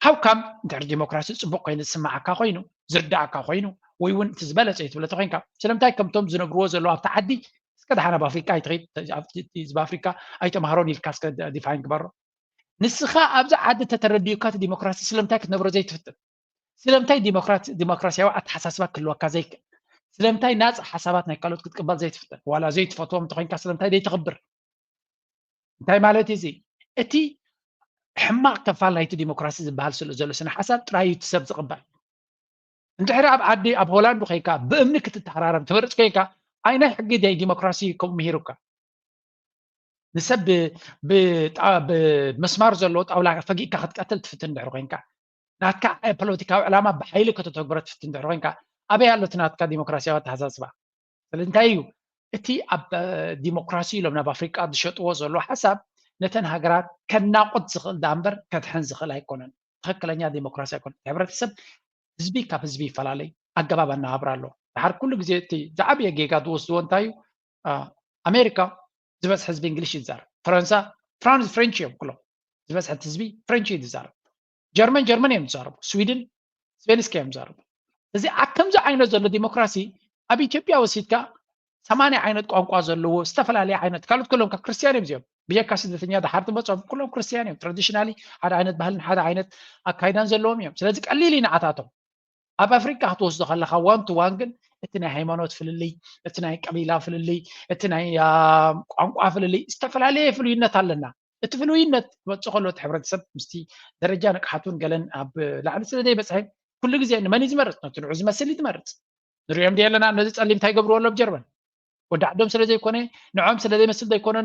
ሃውካም እንድሕር ዲሞክራሲ ፅቡቅ ኮይኑ ዝስማዓካ ኮይኑ ዝርዳእካ ኮይኑ ወይ እውን እቲ ዝበለፀ እዩ ትብለተ ኮይንካ ስለምንታይ ከምቶም ዝነብርዎ ዘለዉ ኣብቲ ዓዲ እስከ ደሓን ኣብ ኣፍሪቃ ኣይትኸይድ ህዝቢ ኣፍሪቃ ኣይተምሃሮን ኢልካ እስከ ዲፋይን ግበሮ። ንስኻ ኣብዚ ዓዲ ተተረዲዩካ እቲ ዲሞክራሲ ስለምንታይ ክትነብሮ ዘይትፍትን? ስለምንታይ ዲሞክራሲያዊ ኣተሓሳስባ ክህልወካ ዘይክእል? ስለምንታይ ናፃ ሓሳባት ናይ ካልኦት ክትቅበል ዘይትፍትን? ዋላ ዘይትፈትዎም እንተኮይንካ ስለምንታይ ዘይተኽብር? እንታይ ማለት እዚ? እቲ ሕማቕ ከፋል ናይቲ ዲሞክራሲ ዝበሃል ስለ ዘሎ ስነ ሓሳብ ጥራይ እዩ እቲ ሰብ ዝቕበል። እንድሕሪ ኣብ ዓዲ ኣብ ሆላንድ ኮይንካ ብእምኒ ክትተሃራረም ትመርፅ ኮይንካ ኣይ ናይ ሕጊ ዲሞክራሲ ከምኡ ምሂሩካ? ንሰብ ብመስማር ዘለዎ ጣውላ ፈጊእካ ክትቀትል ትፍትን ድሕሪ ኮይንካ ናትካ ፖለቲካዊ ዕላማ ብሓይሊ ከተተግብሮ ትፍትን ድሕሪ ኮይንካ ኣበይ ኣሎ እቲ ናትካ ዲሞክራሲያዊ ኣተሓሳስባ? ስለ እንታይ እዩ እቲ ኣብ ዲሞክራሲ ኢሎም ናብ ኣፍሪቃ ዝሸጥዎ ዘሎ ሓሳብ ነተን ሃገራት ከናቁት ዝኽእል ዳኣ እምበር ከድሕን ዝኽእል ኣይኮነን። ትኽክለኛ ዲሞክራሲ ኣይኮነን። ሕብረተሰብ ህዝቢ ካብ ህዝቢ ይፈላለይ፣ ኣገባብ ኣነባብራ ኣሎ። ድሓር ኩሉ ግዜ እቲ ዝዓበየ ጌጋ ዝወስድዎ እንታይ እዩ? ኣሜሪካ ዝበዝሐ ህዝቢ እንግሊሽ እዩ ዝዛረብ። ፈረንሳ ፍራንስ ፍሬንች እዮም ኩሎም። ዝበዝሐ ህዝቢ ፍሬንች እዩ ዝዛረብ። ጀርመን ጀርመን እዮም ዝዛረቡ። ስዊድን ስፔንስካ እዮም ዝዛረቡ። እዚ ኣብ ከምዚ ዓይነት ዘሎ ዲሞክራሲ ኣብ ኢትዮጵያ ወሲድካ ሰማንያ ዓይነት ቋንቋ ዘለዎ ዝተፈላለየ ዓይነት ካልኦት ኩሎም ካብ ክርስትያን እዮም እዚኦም ብጀካ ስደተኛ ድሓር ትመፅኦም ኩሎም ክርስትያን እዮም። ትራዲሽናሊ ሓደ ዓይነት ባህልን ሓደ ዓይነት ኣካይዳን ዘለዎም እዮም። ስለዚ ቀሊል እዩ ንዓታቶም። ኣብ ኣፍሪቃ ክትወስዶ ከለካ ዋን ቱ ዋን ግን እቲ ናይ ሃይማኖት ፍልልይ፣ እቲ ናይ ቀቢላ ፍልልይ፣ እቲ ናይ ቋንቋ ፍልልይ ዝተፈላለየ ፍሉይነት ኣለና። እቲ ፍሉይነት ክመፅእ ከሎ እቲ ሕብረተሰብ ምስቲ ደረጃ ንቅሓቱን ገለን ኣብ ላዕሊ ስለ ዘይበፅሐ ኩሉ ግዜ ንመን እዩ ዝመርፅ? ነቲ ንዑ ዝመስል እዩ ዝመርፅ። ንሪኦም ዲ ኣለና ነዚ ፀሊም እንታይ ገብርዎ ኣሎ ኣብ ጀርመን? ወዲ ዓዶም ስለ ዘይኮነ ንዖም ስለ ዘይመስል ዘይኮነ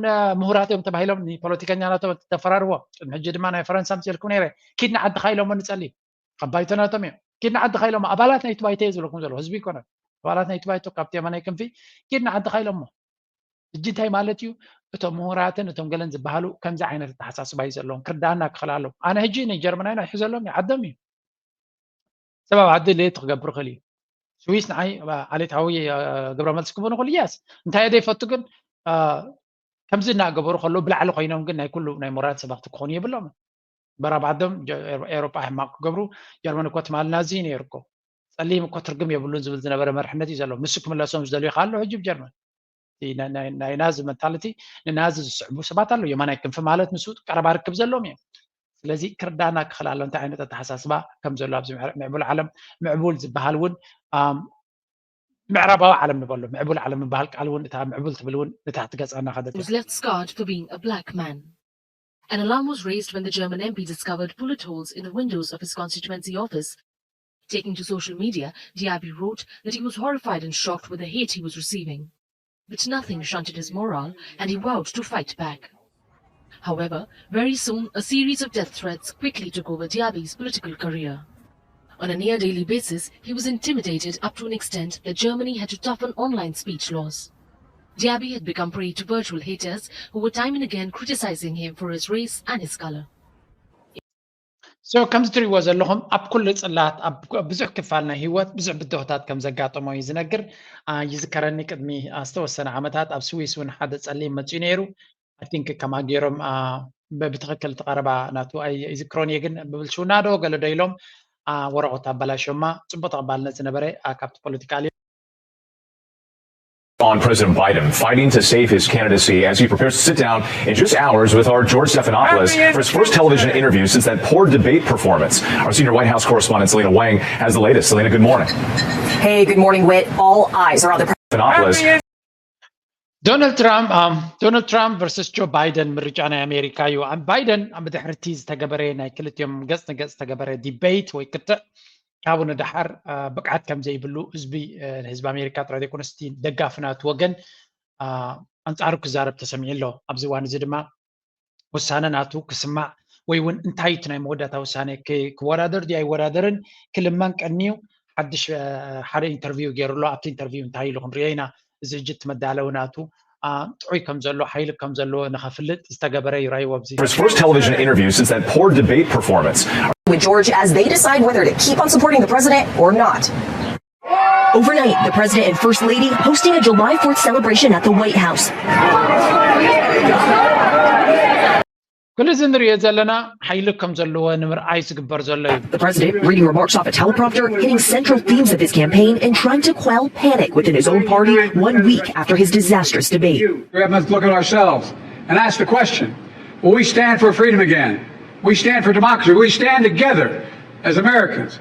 ምሁራት እዮም ተባሂሎም ንፖለቲከኛ ናቶም ተፈራርዎ። ቅድሚ ሕጂ ድማ ናይ ፈረንሳ ምስ ኢልኩም ነይረ ኪድ ንዓድኻ ኢሎሞ ንፀሊም ካብ ባይቶ ናቶም እዮም። ኪድ ንዓድኻ ኢሎሞ ኣባላት ናይቲ ባይቶ እየ ዝብለኩም ዘሎ ህዝቢ ይኮነ ኣባላት ናይቲ ባይቶ ካብቲ የማናይ ክንፊ ኪድ ንዓድኻ ኢሎሞ። ሕጂ እንታይ ማለት እዩ? እቶም ምሁራትን እቶም ገለን ዝበሃሉ ከምዚ ዓይነት ኣተሓሳስባ እዩ ዘለዎም ክርዳና ክኽእል ኣለዎ። ኣነ ሕጂ ንጀርመናይ ናይ ሒዘሎም እዩ ዓዶም እዩ። ሰብ ኣብ ዓዲ ለየት ክገብር ይኽእል እዩ። ስዊስ ንዓይ ዓሌታዊ ግብረ መልሲ ክህቡን ይኽእሉ እያስ እንታይ ዘይፈቱ ግን ከምዚ እናገበሩ ከለዉ ብላዕሊ ኮይኖም ግን ናይ ኩሉ ናይ ሞራል ሰበኽቲ ክኾኑ የብሎም። በራብ ዓዶም ኤውሮጳ ሕማቕ ክገብሩ ጀርመን እኮ ትማልና እዚ ነይሩ እኮ ጸሊም እኮ ትርጉም የብሉን ዝብል ዝነበረ መርሕነት እዩ ዘለዎ። ንሱ ክምለሶም ዝደልዩ ከ ኣሎ ሕጂ ብ ጀርመን ናይ ናዚ መንታሊቲ ንናዚ ዝስዕቡ ሰባት ኣለዉ። የማናይ ክንፊ ማለት ንሱ ቀረባ ርክብ ዘለዎም እዮም። ስለዚ ክርዳና ክኽእል ኣሎ እንታይ ዓይነት ኣተሓሳስባ ከም ዘሎ ኣብዚ ምዕቡል ዓለም ምዕቡል ዝበሃል እውን ምዕራባዊ ዓለም ንበሎ ምዕቡል ዓለም ምበሃል ቃል እውን እታ ምዕቡል ትብል እውን ንታሕቲ ገጻ እናኸደት እያ። Was left scarred for being a black man. An alarm was raised when the German M P discovered bullet holes in the windows of his constituency office. Taking to social media, Diaby wrote that he was horrified and shocked with the hate he was receiving. But nothing shunted his morale, and he vowed to fight back. However, very soon, a series of death threats quickly took over Diaby's political career. On a near daily basis, he was intimidated up to an extent that Germany had to toughen online speech laws. Diaby had become prey to virtual haters who were time and again criticizing him for his race and his color. So ከምዚ ትሪእዎ ዘለኹም ኣብ ኩሉ ጽላት ኣብ ብዙሕ ክፋል ናይ ህይወት ብዙሕ ብድሆታት ከም ዘጋጠሞ እዩ ዝነግር። ይዝከረኒ ቅድሚ ዝተወሰነ ዓመታት ኣብ ስዊስ እውን ሓደ ጸሊም መጺኡ ነይሩ። I think ከማ ገይሮም ብትኽክል እቲ ቀረባ ናቱ ኣይዝክሮን እየ፣ ግን ብብልሽውና ዶ ገለ ዶ ኢሎም ወረቐቱ ኣበላሽዮማ። ጽቡቕ ተቐባልነት ዝነበረ ካብቲ ፖለቲካ on President Biden fighting to save his candidacy as he prepares to sit down in just hours with our George Stephanopoulos for his first television interview since that poor debate performance. Our senior White House correspondent Selena Wang has the latest. Selena, good morning. Hey, good morning, Whit. All eyes are on the Stephanopoulos. ዶናልድ ትራምፕ ዶናልድ ትራምፕ ቨርሰስ ጆ ባይደን ምርጫ ናይ ኣሜሪካ እዩ። ባይደን ኣብ ድሕርቲ ዝተገበረ ናይ ክልቲኦም ገጽ ንገጽ ዝተገበረ ዲቤት ወይ ክትዕ ካብኡ ንደሓር ብቅዓት ከም ዘይብሉ ህዝቢ ህዝቢ ኣሜሪካ ጥራይ ዘይኮነስ እቲ ደጋፊ ናቱ ወገን ኣንጻሩ ክዛረብ ተሰሚዑ ኣሎ። ኣብዚ እዋን እዚ ድማ ውሳነ ናቱ ክስማዕ ወይ እውን እንታይ እቲ ናይ መወዳእታ ውሳነ ክወዳደር ድዩ ኣይወዳደርን ክልመን ቀንዩ ሓድሽ ሓደ ኢንተርቪው ገይሩ ኣሎ። ኣብቲ ኢንተርቪው እንታይ ኢሉ ክንሪኦ ኢና። እዚ ሕጂ እቲ መዳለዊ ናቱ ጥዑይ ከም ዘሎ ሓይሊ ከም ዘለዎ ንኸፍልጥ ዝተገበረ ይረኣይዎ ኣብዚ His first television interview since that poor debate performance. with George as they decide whether to keep on supporting the president or not. Overnight, the president and first lady hosting a July fourth celebration at the White House. ኩሉ እዚ ንሪኦ ዘለና ሓይሊ ከም ዘለዎ ንምርኣይ ዝግበር ዘሎ እዩ። The president reading remarks off a teleprompter, hitting central themes of his campaign and trying to quell panic within his own party one week after his disastrous debate. We must look at ourselves and ask the question, will we stand for freedom again? We stand for democracy. We stand together as Americans.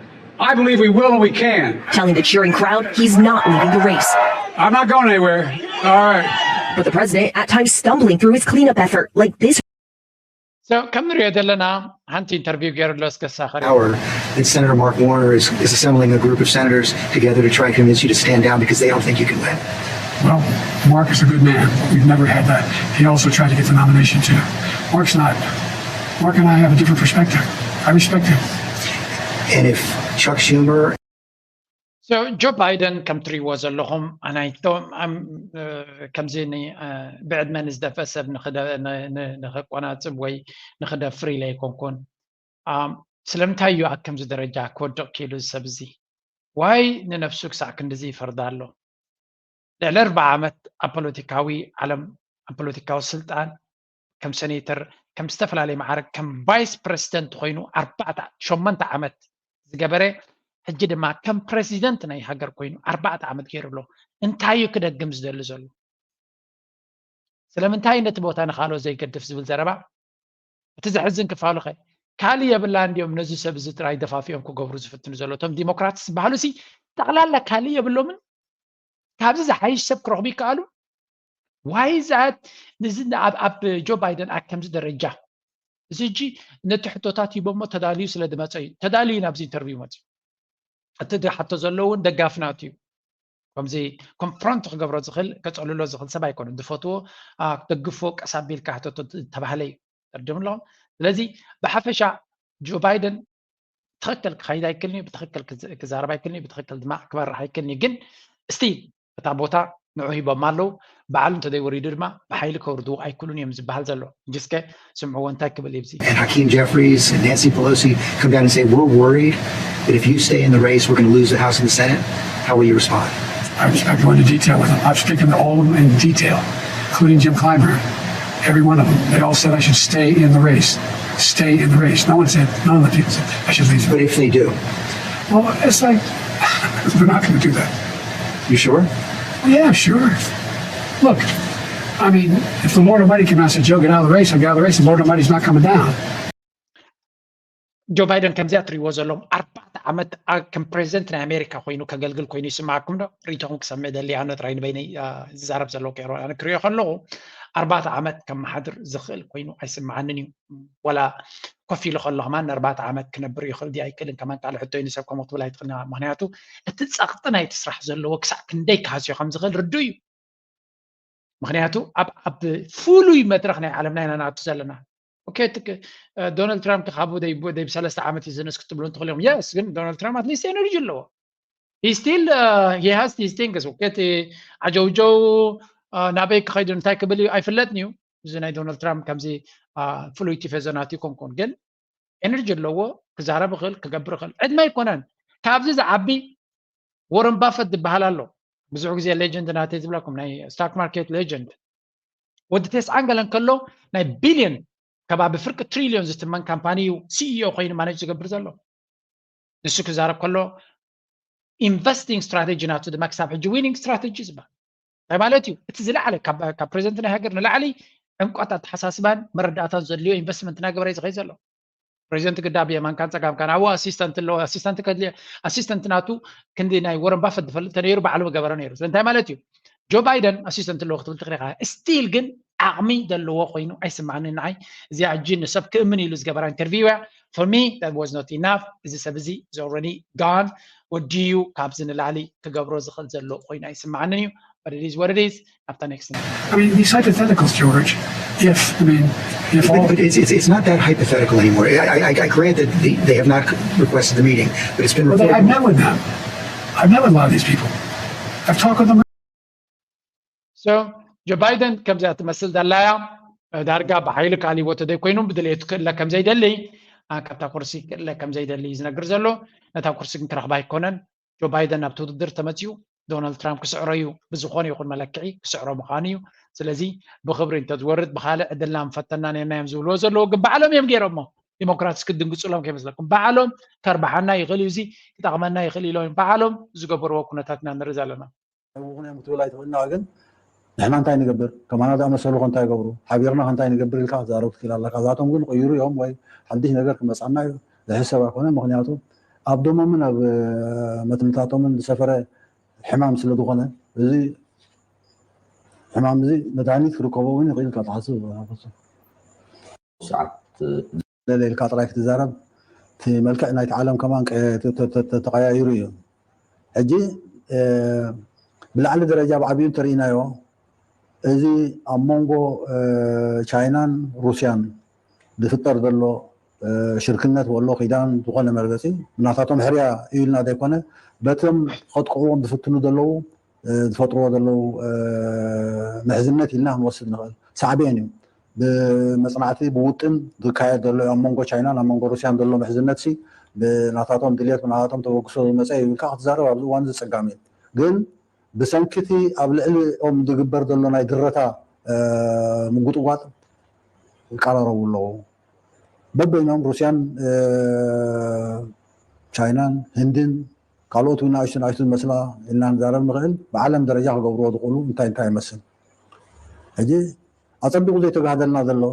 I believe we will and we can. Telling the cheering crowd he's not leaving the race. I'm not going anywhere. All right. But the president at times stumbling through his cleanup effort, like this. So ከም ንሪኦ ዘለና ሓንቲ ኢንተርቪው ገይሩ ኣሎ እስከ ሳኸር Our that Senator Mark Warner is, is assembling a group of senators together to try to convince you to stand down because they don't think you can win. Well, Mark is a good man. We've never had that. He also tried to get the nomination too. Mark's not. Mark and I have a different perspective. I respect him. And if Chuck Schumer So ጆ ባይደን ከም ትሪእዎ ዘለኹም ኣናይቶም ከምዚ ብዕድመ ንዝደፈ ሰብ ንክቆናፅብ ወይ ንክደፍር ኢለ ኣይኮንኩን። ስለምንታይ እዩ ኣብ ከምዚ ደረጃ ክወድቕ ክኢሉ እዚ ሰብ እዚ? ዋይ ንነፍሱ ክሳዕ ክንድዚ ይፈርዳ ኣሎ? ልዕሊ ኣርብዓ ዓመት ኣብ ፖለቲካዊ ዓለም ኣብ ፖለቲካዊ ስልጣን ከም ሰኔተር ከም ዝተፈላለየ መዓርግ ከም ቫይስ ፕረሲደንት ኮይኑ ኣርባዕተ ሸሞንተ ዓመት ዝገበረ ሕጂ ድማ ከም ፕረሲደንት ናይ ሃገር ኮይኑ ኣርባዕተ ዓመት ገይሩ ኣሎ። እንታይ እዩ ክደግም ዝደሊ ዘሎ? ስለምንታይ ነቲ ቦታ ንካልኦት ዘይገድፍ ዝብል ዘረባ እቲ ዘሕዝን ክፋሉ ኸ ካልእ የብላን ድዮም ነዚ ሰብ እዚ ጥራይ ደፋፊኦም ክገብሩ ዝፍትኑ ዘሎ እቶም ዲሞክራትስ ዝበሃሉ ሲ ጠቕላላ ካልእ የብሎምን ካብዚ ዝሓይሽ ሰብ ክረኽቡ ይከኣሉ ዋይ ዛት ንዚ ኣብ ጆ ባይደን ኣብ ከምዚ ደረጃ እዚ ሕጂ ነቲ ሕቶታት ሂቦሞ ተዳልዩ ስለ ዝመፀ እዩ ተዳልዩ ናብዚ ኢንተርቪው መፅዩ እቲ ዝሓቶ ዘሎ እውን ደጋፍናት እዩ ከምዚ ኮንፍሮንት ክገብሮ ዝኽእል ከፀልሎ ዝኽእል ሰብ ኣይኮነ ዝፈትዎ ክደግፎ ቀስ ኣቢልካ ሕተቶ ተባህለ እዩ ተርድም ኣለኹም ስለዚ ብሓፈሻ ጆ ባይደን ትኽክል ክኸይድ ኣይክልኒ ብትኽክል ክዛረብ ኣይክልኒ ብትኽክል ድማ ክመርሕ ኣይክልኒ ግን እስቲ እታ ቦታ ንዑ ሂቦም ኣለዉ ባዕሉ እንተዘይወሪዱ ድማ ብሓይሊ ከውርድዎ ኣይክሉን እዮም ዝበሃል ዘሎ ሕጂ እስከ ስምዕዎ እንታይ ክብል እዩ And Hakeem Jeffries and Nancy Pelosi come down and say, we're worried that if you stay in the race, we're going to lose the House and the Senate. How will you respond? I, I go into detail with them. I've spoken to all of them in detail, including Jim Clyburn. Every one of them. They all said I should stay in the race. Stay in the race. No one said, none of the people said I should leave. But if they do? Well, it's like, they're not going to do that. You sure? Yeah, sure. Look, I mean, if the Lord Almighty came out and said, Joe, get out of the race, I get out of the race, the Lord Almighty's not coming down. ጆ ባይደን ከምዚኣ ትሪእዎ ዘለኹም ኣርባዕተ ዓመት ከም ፕሬዚደንት ናይ ኣሜሪካ ኮይኑ ከገልግል ኮይኑ ይስማዓኩም ዶ ርኢቶኹም ክሰምዕ ደሊ ኣነ ጥራይ ንበይነይ ዝዛረብ ዘለኹ ከይሮ ኣነ ክሪኦ ከለኹ ኣርባዕተ ዓመት ከም መሓድር ዝኽእል ኮይኑ ኣይስምዓንን እዩ ወላ ኮፍ ኢሉ ከሎ ከማን ንኣርባዕተ ዓመት ክነብር ይኽእል ድዩ ኣይክእልን ከማን ካልእ ሕቶ እዩ ንሰብ ከምኡ ክትብል ኣይትኽእልና ምክንያቱ እቲ ጸቕጢ ናይቲ ስራሕ ዘለዎ ክሳዕ ክንደይ ክሃስዮ ከም ዝኽእል ርዱ እዩ ምክንያቱ ኣብ ኣብ ፍሉይ መድረክ ናይ ዓለምና ኢና ንኣቱ ዘለና ኦኬ ዶናልድ ትራምፕ ካብ ደይብ ሰለስተ ዓመት እዩ ዝንስ ክትብሉ እንትኽእሉ እዮም የስ ግን ዶናልድ ትራምፕ ኣትሊስት ኤነርጂ ኣለዎ he still uh, he has these things okay እቲ ዓጀውጀው ናበይ ክኸይዱ እንታይ ክብል እዩ ኣይፍለጥን እዩ እዚ ናይ ዶናልድ ትራምፕ ከምዚ ፍሉይ ቲፈዞ ናት ይኮንኩን ግን ኤነርጂ ኣለዎ፣ ክዛረብ ይኽእል፣ ክገብር ይኽእል። ዕድመ ኣይኮነን። ካብዚ ዝዓቢ ወረን ባፈት ዝበሃል ኣሎ። ብዙሕ ግዜ ሌጀንድ ናተይ ዝብለኩም፣ ናይ ስታክ ማርኬት ሌጀንድ፣ ወዲ ተስዓን ገለን ከሎ ናይ ቢልዮን፣ ከባቢ ፍርቂ ትሪልዮን ዝትመን ካምፓኒ እዩ ሲኢኦ ኮይኑ ማኔጅ ዝገብር ዘሎ። ንሱ ክዛረብ ከሎ ኢንቨስቲንግ ስትራቴጂ ናቱ ድማ ክሳብ ሕጂ ዊኒንግ ስትራቴጂ ዝበሃል እንታይ ማለት እዩ? እቲ ዝለዓለ ካብ ፕሬዚደንት ናይ ሃገር ንላዕሊ ዕምቋት ኣተሓሳስባን መረዳእታን ዘድልዮ ኢንቨስትመንት እናገበረ እዩ ዝኸይድ ዘሎ። ፕሬዚደንት ግዳ ብየማንካን ፀጋምካን ኣብኡ ኣሲስተንት ኣለዎ። ኣሲስተንት ከድልዮ ኣሲስተንት ናቱ ክንዲ ናይ ወረን ባፈት ዝፈልጥ ተነይሩ ባዕሉ ምገበረ ነይሩ። ስለዚ እንታይ ማለት እዩ? ጆ ባይደን ኣሲስተንት ኣለዎ ክትብል ትኽእል ኢኻ። ስቲል ግን ዓቕሚ ዘለዎ ኮይኑ ኣይስማዕንን ንዓይ። እዚኣ ሕጂ ንሰብ ክእምን ኢሉ ዝገበራ ኢንተርቪው እያ። For me that was not enough። እዚ ሰብ እዚ is already gone። ወዲኡ ካብዚ ንላዕሊ ክገብሮ ዝኽእል ዘሎ ኮይኑ ኣይስማዓንን እዩ። But it is what it is። ኣብታ ኔክስት I mean, these hypotheticals, George, if, I mean, if But, all. but it's, it's, it's not that hypothetical anymore. I, I, I grant that they, they have not requested the meeting, but it's been Well, they, I've reported. Met with them. I've met with a lot of these people. I've talked with them. So ጆ ባይደን ከምዚኣ ትመስል ዘላያ ዳርጋ ብሓይሊ ካልእ ይወቶ ዘይኮይኑ ብድልየቱ ክእለ ከምዘይደሊ፣ አ፣ ካብታ ኩርሲ ክእለ ከምዘይደሊ እዩ ዝነግር ዘሎ። ነታ ኩርሲ ግን ክረኽባ ኣይኮነን። ጆ ባይደን ኣብቲ ውድድር ተመፂኡ ዶናልድ ትራምፕ ክስዕሮ እዩ፣ ብዝኾነ ይኹን መለክዒ ክስዕሮ ምዃኑ እዩ። ስለዚ ብኽብሪ እንተዝወርድ ብኻልእ ዕድልና ምፈተና ነርና እዮም ዝብልዎ ዘለዉ፣ ግን ባዕሎም እዮም ገይሮሞ። ዲሞክራትስ ክድንግፁሎም ከይመስለኩም፣ ባዕሎም ከርብሓና ይኽእል እዩ፣ እዚ ክጠቕመና ይኽእል ኢሎም ባዕሎም ዝገበርዎ ኩነታት ኢና ንርኢ ዘለና። ይኹን እዮም ክትብል ኣይትኽእልና። ግን ንሕና እንታይ ንገብር፣ ከማና ዝኣመሰሉ ከ እንታይ ይገብሩ፣ ሓቢርና ከ እንታይ ንገብር ኢልካ ክትዛረብ ትክእል ኣለካ። እዛቶም ግን ቅይሩ እዮም ወይ ሓድሽ ነገር ክመፃና እዩ ዝሕሰብ ኣይኮነ። ምክንያቱ ኣብ ደሞምን ኣብ መትንታቶምን ዝሰፈረ ሕማም ስለ ዝኾነ እዚ ሕማም እዚ መድሃኒት ክርከቦ እውን ይኽእል ኢልካ ትሓስብ። ሰዓት ለለ ኢልካ ጥራይ ክትዛረብ እቲ መልክዕ ናይቲ ዓለም ከማን ተቀያይሩ እዩ። ሕጂ ብላዕሊ ደረጃ ብዓብዩ እንተርኢናዮ እዚ ኣብ መንጎ ቻይናን ሩስያን ዝፍጠር ዘሎ ሽርክነት ወሎ ኪዳን ዝኾነ መርገፂ ብናታቶም ሕርያ እዩ ኢልና ዘይኮነ በቶም ከጥቅዕዎም ዝፍትኑ ዘለዉ ዝፈጥርዎ ዘለዉ ምሕዝነት ኢልና ክንወስድ ንኽእል። ሳዕቤን እዩ ብመፅናዕቲ ብውጥን ዝካየድ ዘሎ ኣብ መንጎ ቻይናን ኣብ መንጎ ሩስያን ዘሎ ምሕዝነት ሲ ብናታቶም ድልየት ብናታቶም ተበግሶ ዝመፀ እዩ ኢልካ ክትዛረብ ኣብዚ እዋን እዚ ፀጋም እዩ። ግን ብሰንኪ እቲ ኣብ ልዕሊኦም ዝግበር ዘሎ ናይ ድረታ ምጉጥጓጥ ይቀራረቡ ኣለዉ። በበይኖም ሩስያን ቻይናን ህንድን ካልኦት እውን ንኣሽቱ ንኣሽቱ ዝመስላ ኢልና ንዛረብ ንኽእል ብዓለም ደረጃ ክገብርዎ ዝኽእሉ እንታይ እንታይ ይመስል። ሕጂ ኣፀቢቑ ዘይተጋህደልና ዘሎ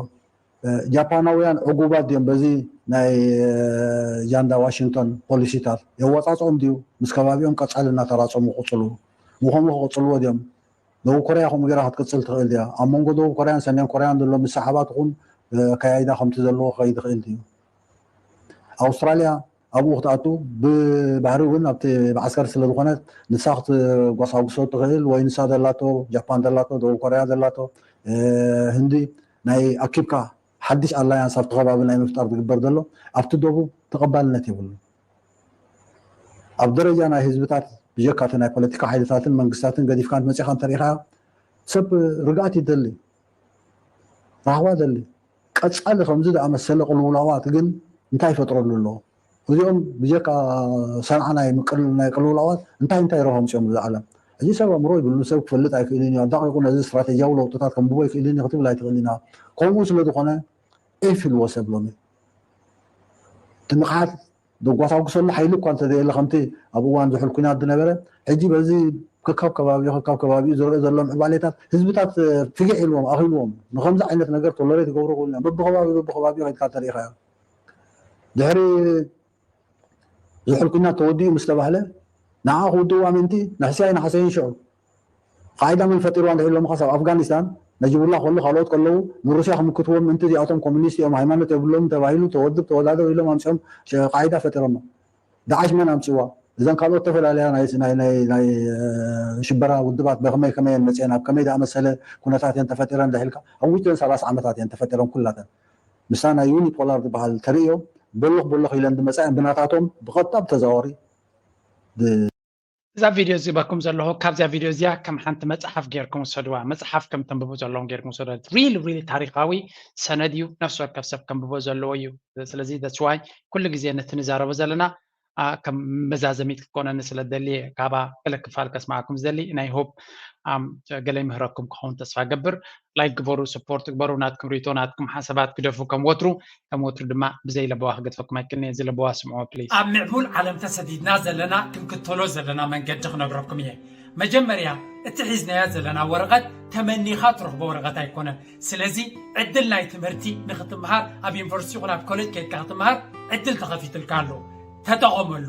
ጃፓናውያን ዕጉባት ድዮም በዚ ናይ ጃንዳ ዋሽንግቶን ፖሊሲታት የዋፃፅኦም ድዩ? ምስ ከባቢኦም ቀፃሊ እናተራፀሙ ክቕፅሉ ብኸምኡ ክቕፅልዎ ድዮም? ደቡብ ኮርያ ከምኡ ገይራ ክትቅፅል ትኽእል ድያ? ኣብ መንጎ ደቡብ ኮርያን ሰሜን ኮርያን ዘሎ ምስሓባት ይኹን ኣከያይዳ ከምቲ ዘለዎ ክኸይድ ይኽእል ድዩ? ኣውስትራልያ ኣብኡ ክትኣቱ ብባህሪ እውን ኣብቲ መዓስከር ስለ ዝኾነት ንሳ ክትጓሳጉሶ ትኽእል ወይ ንሳ ዘላቶ ጃፓን ዘላቶ ደቡብ ኮርያ ዘላቶ ህንዲ ናይ ኣኪብካ ሓድሽ ኣላያንስ ኣብቲ ከባቢ ናይ ምፍጣር ዝግበር ዘሎ ኣብቲ ደቡብ ተቐባልነት የብሉ። ኣብ ደረጃ ናይ ህዝብታት ብጀካ እቲ ናይ ፖለቲካ ሓይልታትን መንግስታትን ገዲፍካ መፂኻ እንተሪኢኻ ሰብ ርግኣት ይደሊ፣ ራህዋ ደሊ። ቀፃሊ ከምዚ ዝኣመሰለ ቅልውላዋት ግን እንታይ ይፈጥረሉ ኣሎ? እዚኦም ብጀካ ሰንዓ ናይ ናይ ቅልውላዋት እንታይ እንታይ ረብሖ ምፅኦም እዚ ዓለም? ሕጂ ሰብ ኣእምሮ ይብሉን ሰብ ክፈልጥ ኣይክእልን እዩ። ኣዳቂቁ ነዚ ስትራቴጂያዊ ለውጥታት ከንብቦ ኣይክእልን እዩ ክትብል ኣይትኽእልን ኢና። ከምኡ ስለ ዝኾነ ኤፍ ኢልዎ ሰብ ሎሚ እቲ ንቕሓት ዘጓሳጉሰሉ ሓይሊ እኳ እንተዘየለ ከምቲ ኣብ እዋን ዝሑል ኲናት ዝነበረ ሕጂ በዚ ከካብ ከባቢኡ ከካብ ከባቢኡ ዝረአ ዘሎ ምዕባሌታት ህዝብታት ፍግዕ ኢልዎም ኣኺልዎም ንከምዚ ዓይነት ነገር ቶለሬት ይገብሩ ክብሉ እዮም። በብከባቢ በብከባቢኡ ከድካ እንተሪኢኻዮ ድሕሪ ዝሑል ኲናት ተወዲኡ ምስ ተባህለ ንዓ ክውድእዋ ምእንቲ ነሕስያይ ነሓሰይን ሽዑ ቃዒዳ መን ፈጢርዋ እንድሕር ኢሎምኻስ ኣብ ኣፍጋኒስታን ነጅቡላ ከሉ ካልኦት ከለዉ ንሩስያ ክምክትዎም ምእንቲ እዚኣቶም ኮሚኒስት እዮም ሃይማኖት የብሎምን ተባሂሉ ተወድብ ተወዳደብ ኢሎም ኣምፅኦም ቃዒዳ ፈጢሮማ። ዳዓሽ መን ኣምፅዋ? እዘን ካልኦት ዝተፈላለያ ናይ ሽበራ ውድባት በከመይ ከመይ እየን መፅአን ኣብ ከመይ ዝኣመሰለ ኩነታት እየን ተፈጢረን እንድሕር ኢልካ ኣብ ውሽጢ ሰላሳ ዓመታት እየን ተፈጢረን ኩላተን። ምስታ ናይ ዩኒፖላር ዝበሃል ተርእዮ በሎኽ በሎኽ ኢለን ዝመፃ እየን ብናታቶም ብቐጥታ ብተዘዋዋሪ እዛ ቪድዮ ዝህበኩም ዘለኹ ካብዚኣ ቪድዮ እዚኣ ከም ሓንቲ መፅሓፍ ጌርኩም ውሰድዋ። መፅሓፍ ከም ተንብቡ ዘለዎም ጌርኩም ውሰድዋ። ሪል ሪል ታሪኻዊ ሰነድ እዩ። ነፍሲ ወከፍ ሰብ ከንብቦ ዘለዎ እዩ። ስለዚ that's why ኩሉ ግዜ ነቲ ንዛረቦ ዘለና ከም መዛዘሚት ክኮነኒ ስለ ደሊ ካባ ገለ ክፋል ከስማዕኩም ዝደሊ ናይ ሆፕ ገለ ይምህረኩም ክኸውን ተስፋ ገብር። ላይክ ግበሩ፣ ሰፖርት ግበሩ። ናትኩም ሪቶ ናትኩም ሓሳባት ግደፉ። ከም ወትሩ ከም ወትሩ ድማ ብዘይ ለበዋ ክገድፈኩም ኣይክልኒ። እዚ ለበዋ ስምዖ ፕሊዝ። ኣብ ምዕቡል ዓለም ተሰዲድና ዘለና ክንክተሎ ዘለና መንገዲ ክነግረኩም እየ። መጀመርያ እቲ ሒዝናያ ዘለና ወረቐት ተመኒኻ ትረኽቦ ወረቐት ኣይኮነን። ስለዚ ዕድል ናይ ትምህርቲ ንክትምሃር ኣብ ዩኒቨርሲቲ ይኹን ኣብ ኮሌጅ ከድካ ክትምሃር ዕድል ተኸፊትልካ ኣሎ። ተጠቐመሉ።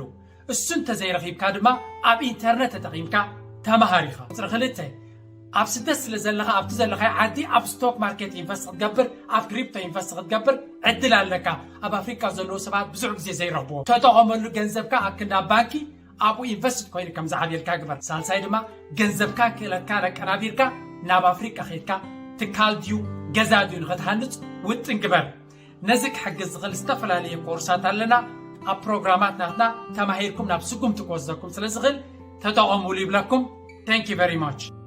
እሱ እንተዘይረኺብካ ድማ ኣብ ኢንተርነት ተጠቒምካ ተምሃር ኢኻ። ቁፅሪ ክልተ፣ ኣብ ስደት ስለ ዘለኻ ኣብቲ ዘለኻዮ ዓዲ ኣብ ስቶክ ማርኬት ኢንቨስት ክትገብር ኣብ ክሪፕቶ ኢንቨስት ክትገብር ዕድል ኣለካ። ኣብ ኣፍሪካ ዘለዉ ሰባት ብዙሕ ግዜ ዘይረኽብዎ። ተጠቐመሉ። ገንዘብካ ኣብ ክንዲ ኣብ ባንኪ ኣብኡ ኢንቨስት ኮይኑ ከም ዝዓብየልካ ግበር። ሳልሳይ ድማ ገንዘብካ ክእለትካ ለቀናቢርካ ናብ ኣፍሪካ ከይድካ ትካል ድዩ ገዛ ድዩ ንክትሃንፅ ውጥን ግበር። ነዚ ክሕግዝ ዝኽእል ዝተፈላለየ ኮርሳት ኣለና። ኣብ ፕሮግራማት ናትና ተማሂርኩም ናብ ስጉምቲ ክወስደኩም ስለ ዝኽእል ተጠቐሙሉ ይብለኩም። Thank you very much።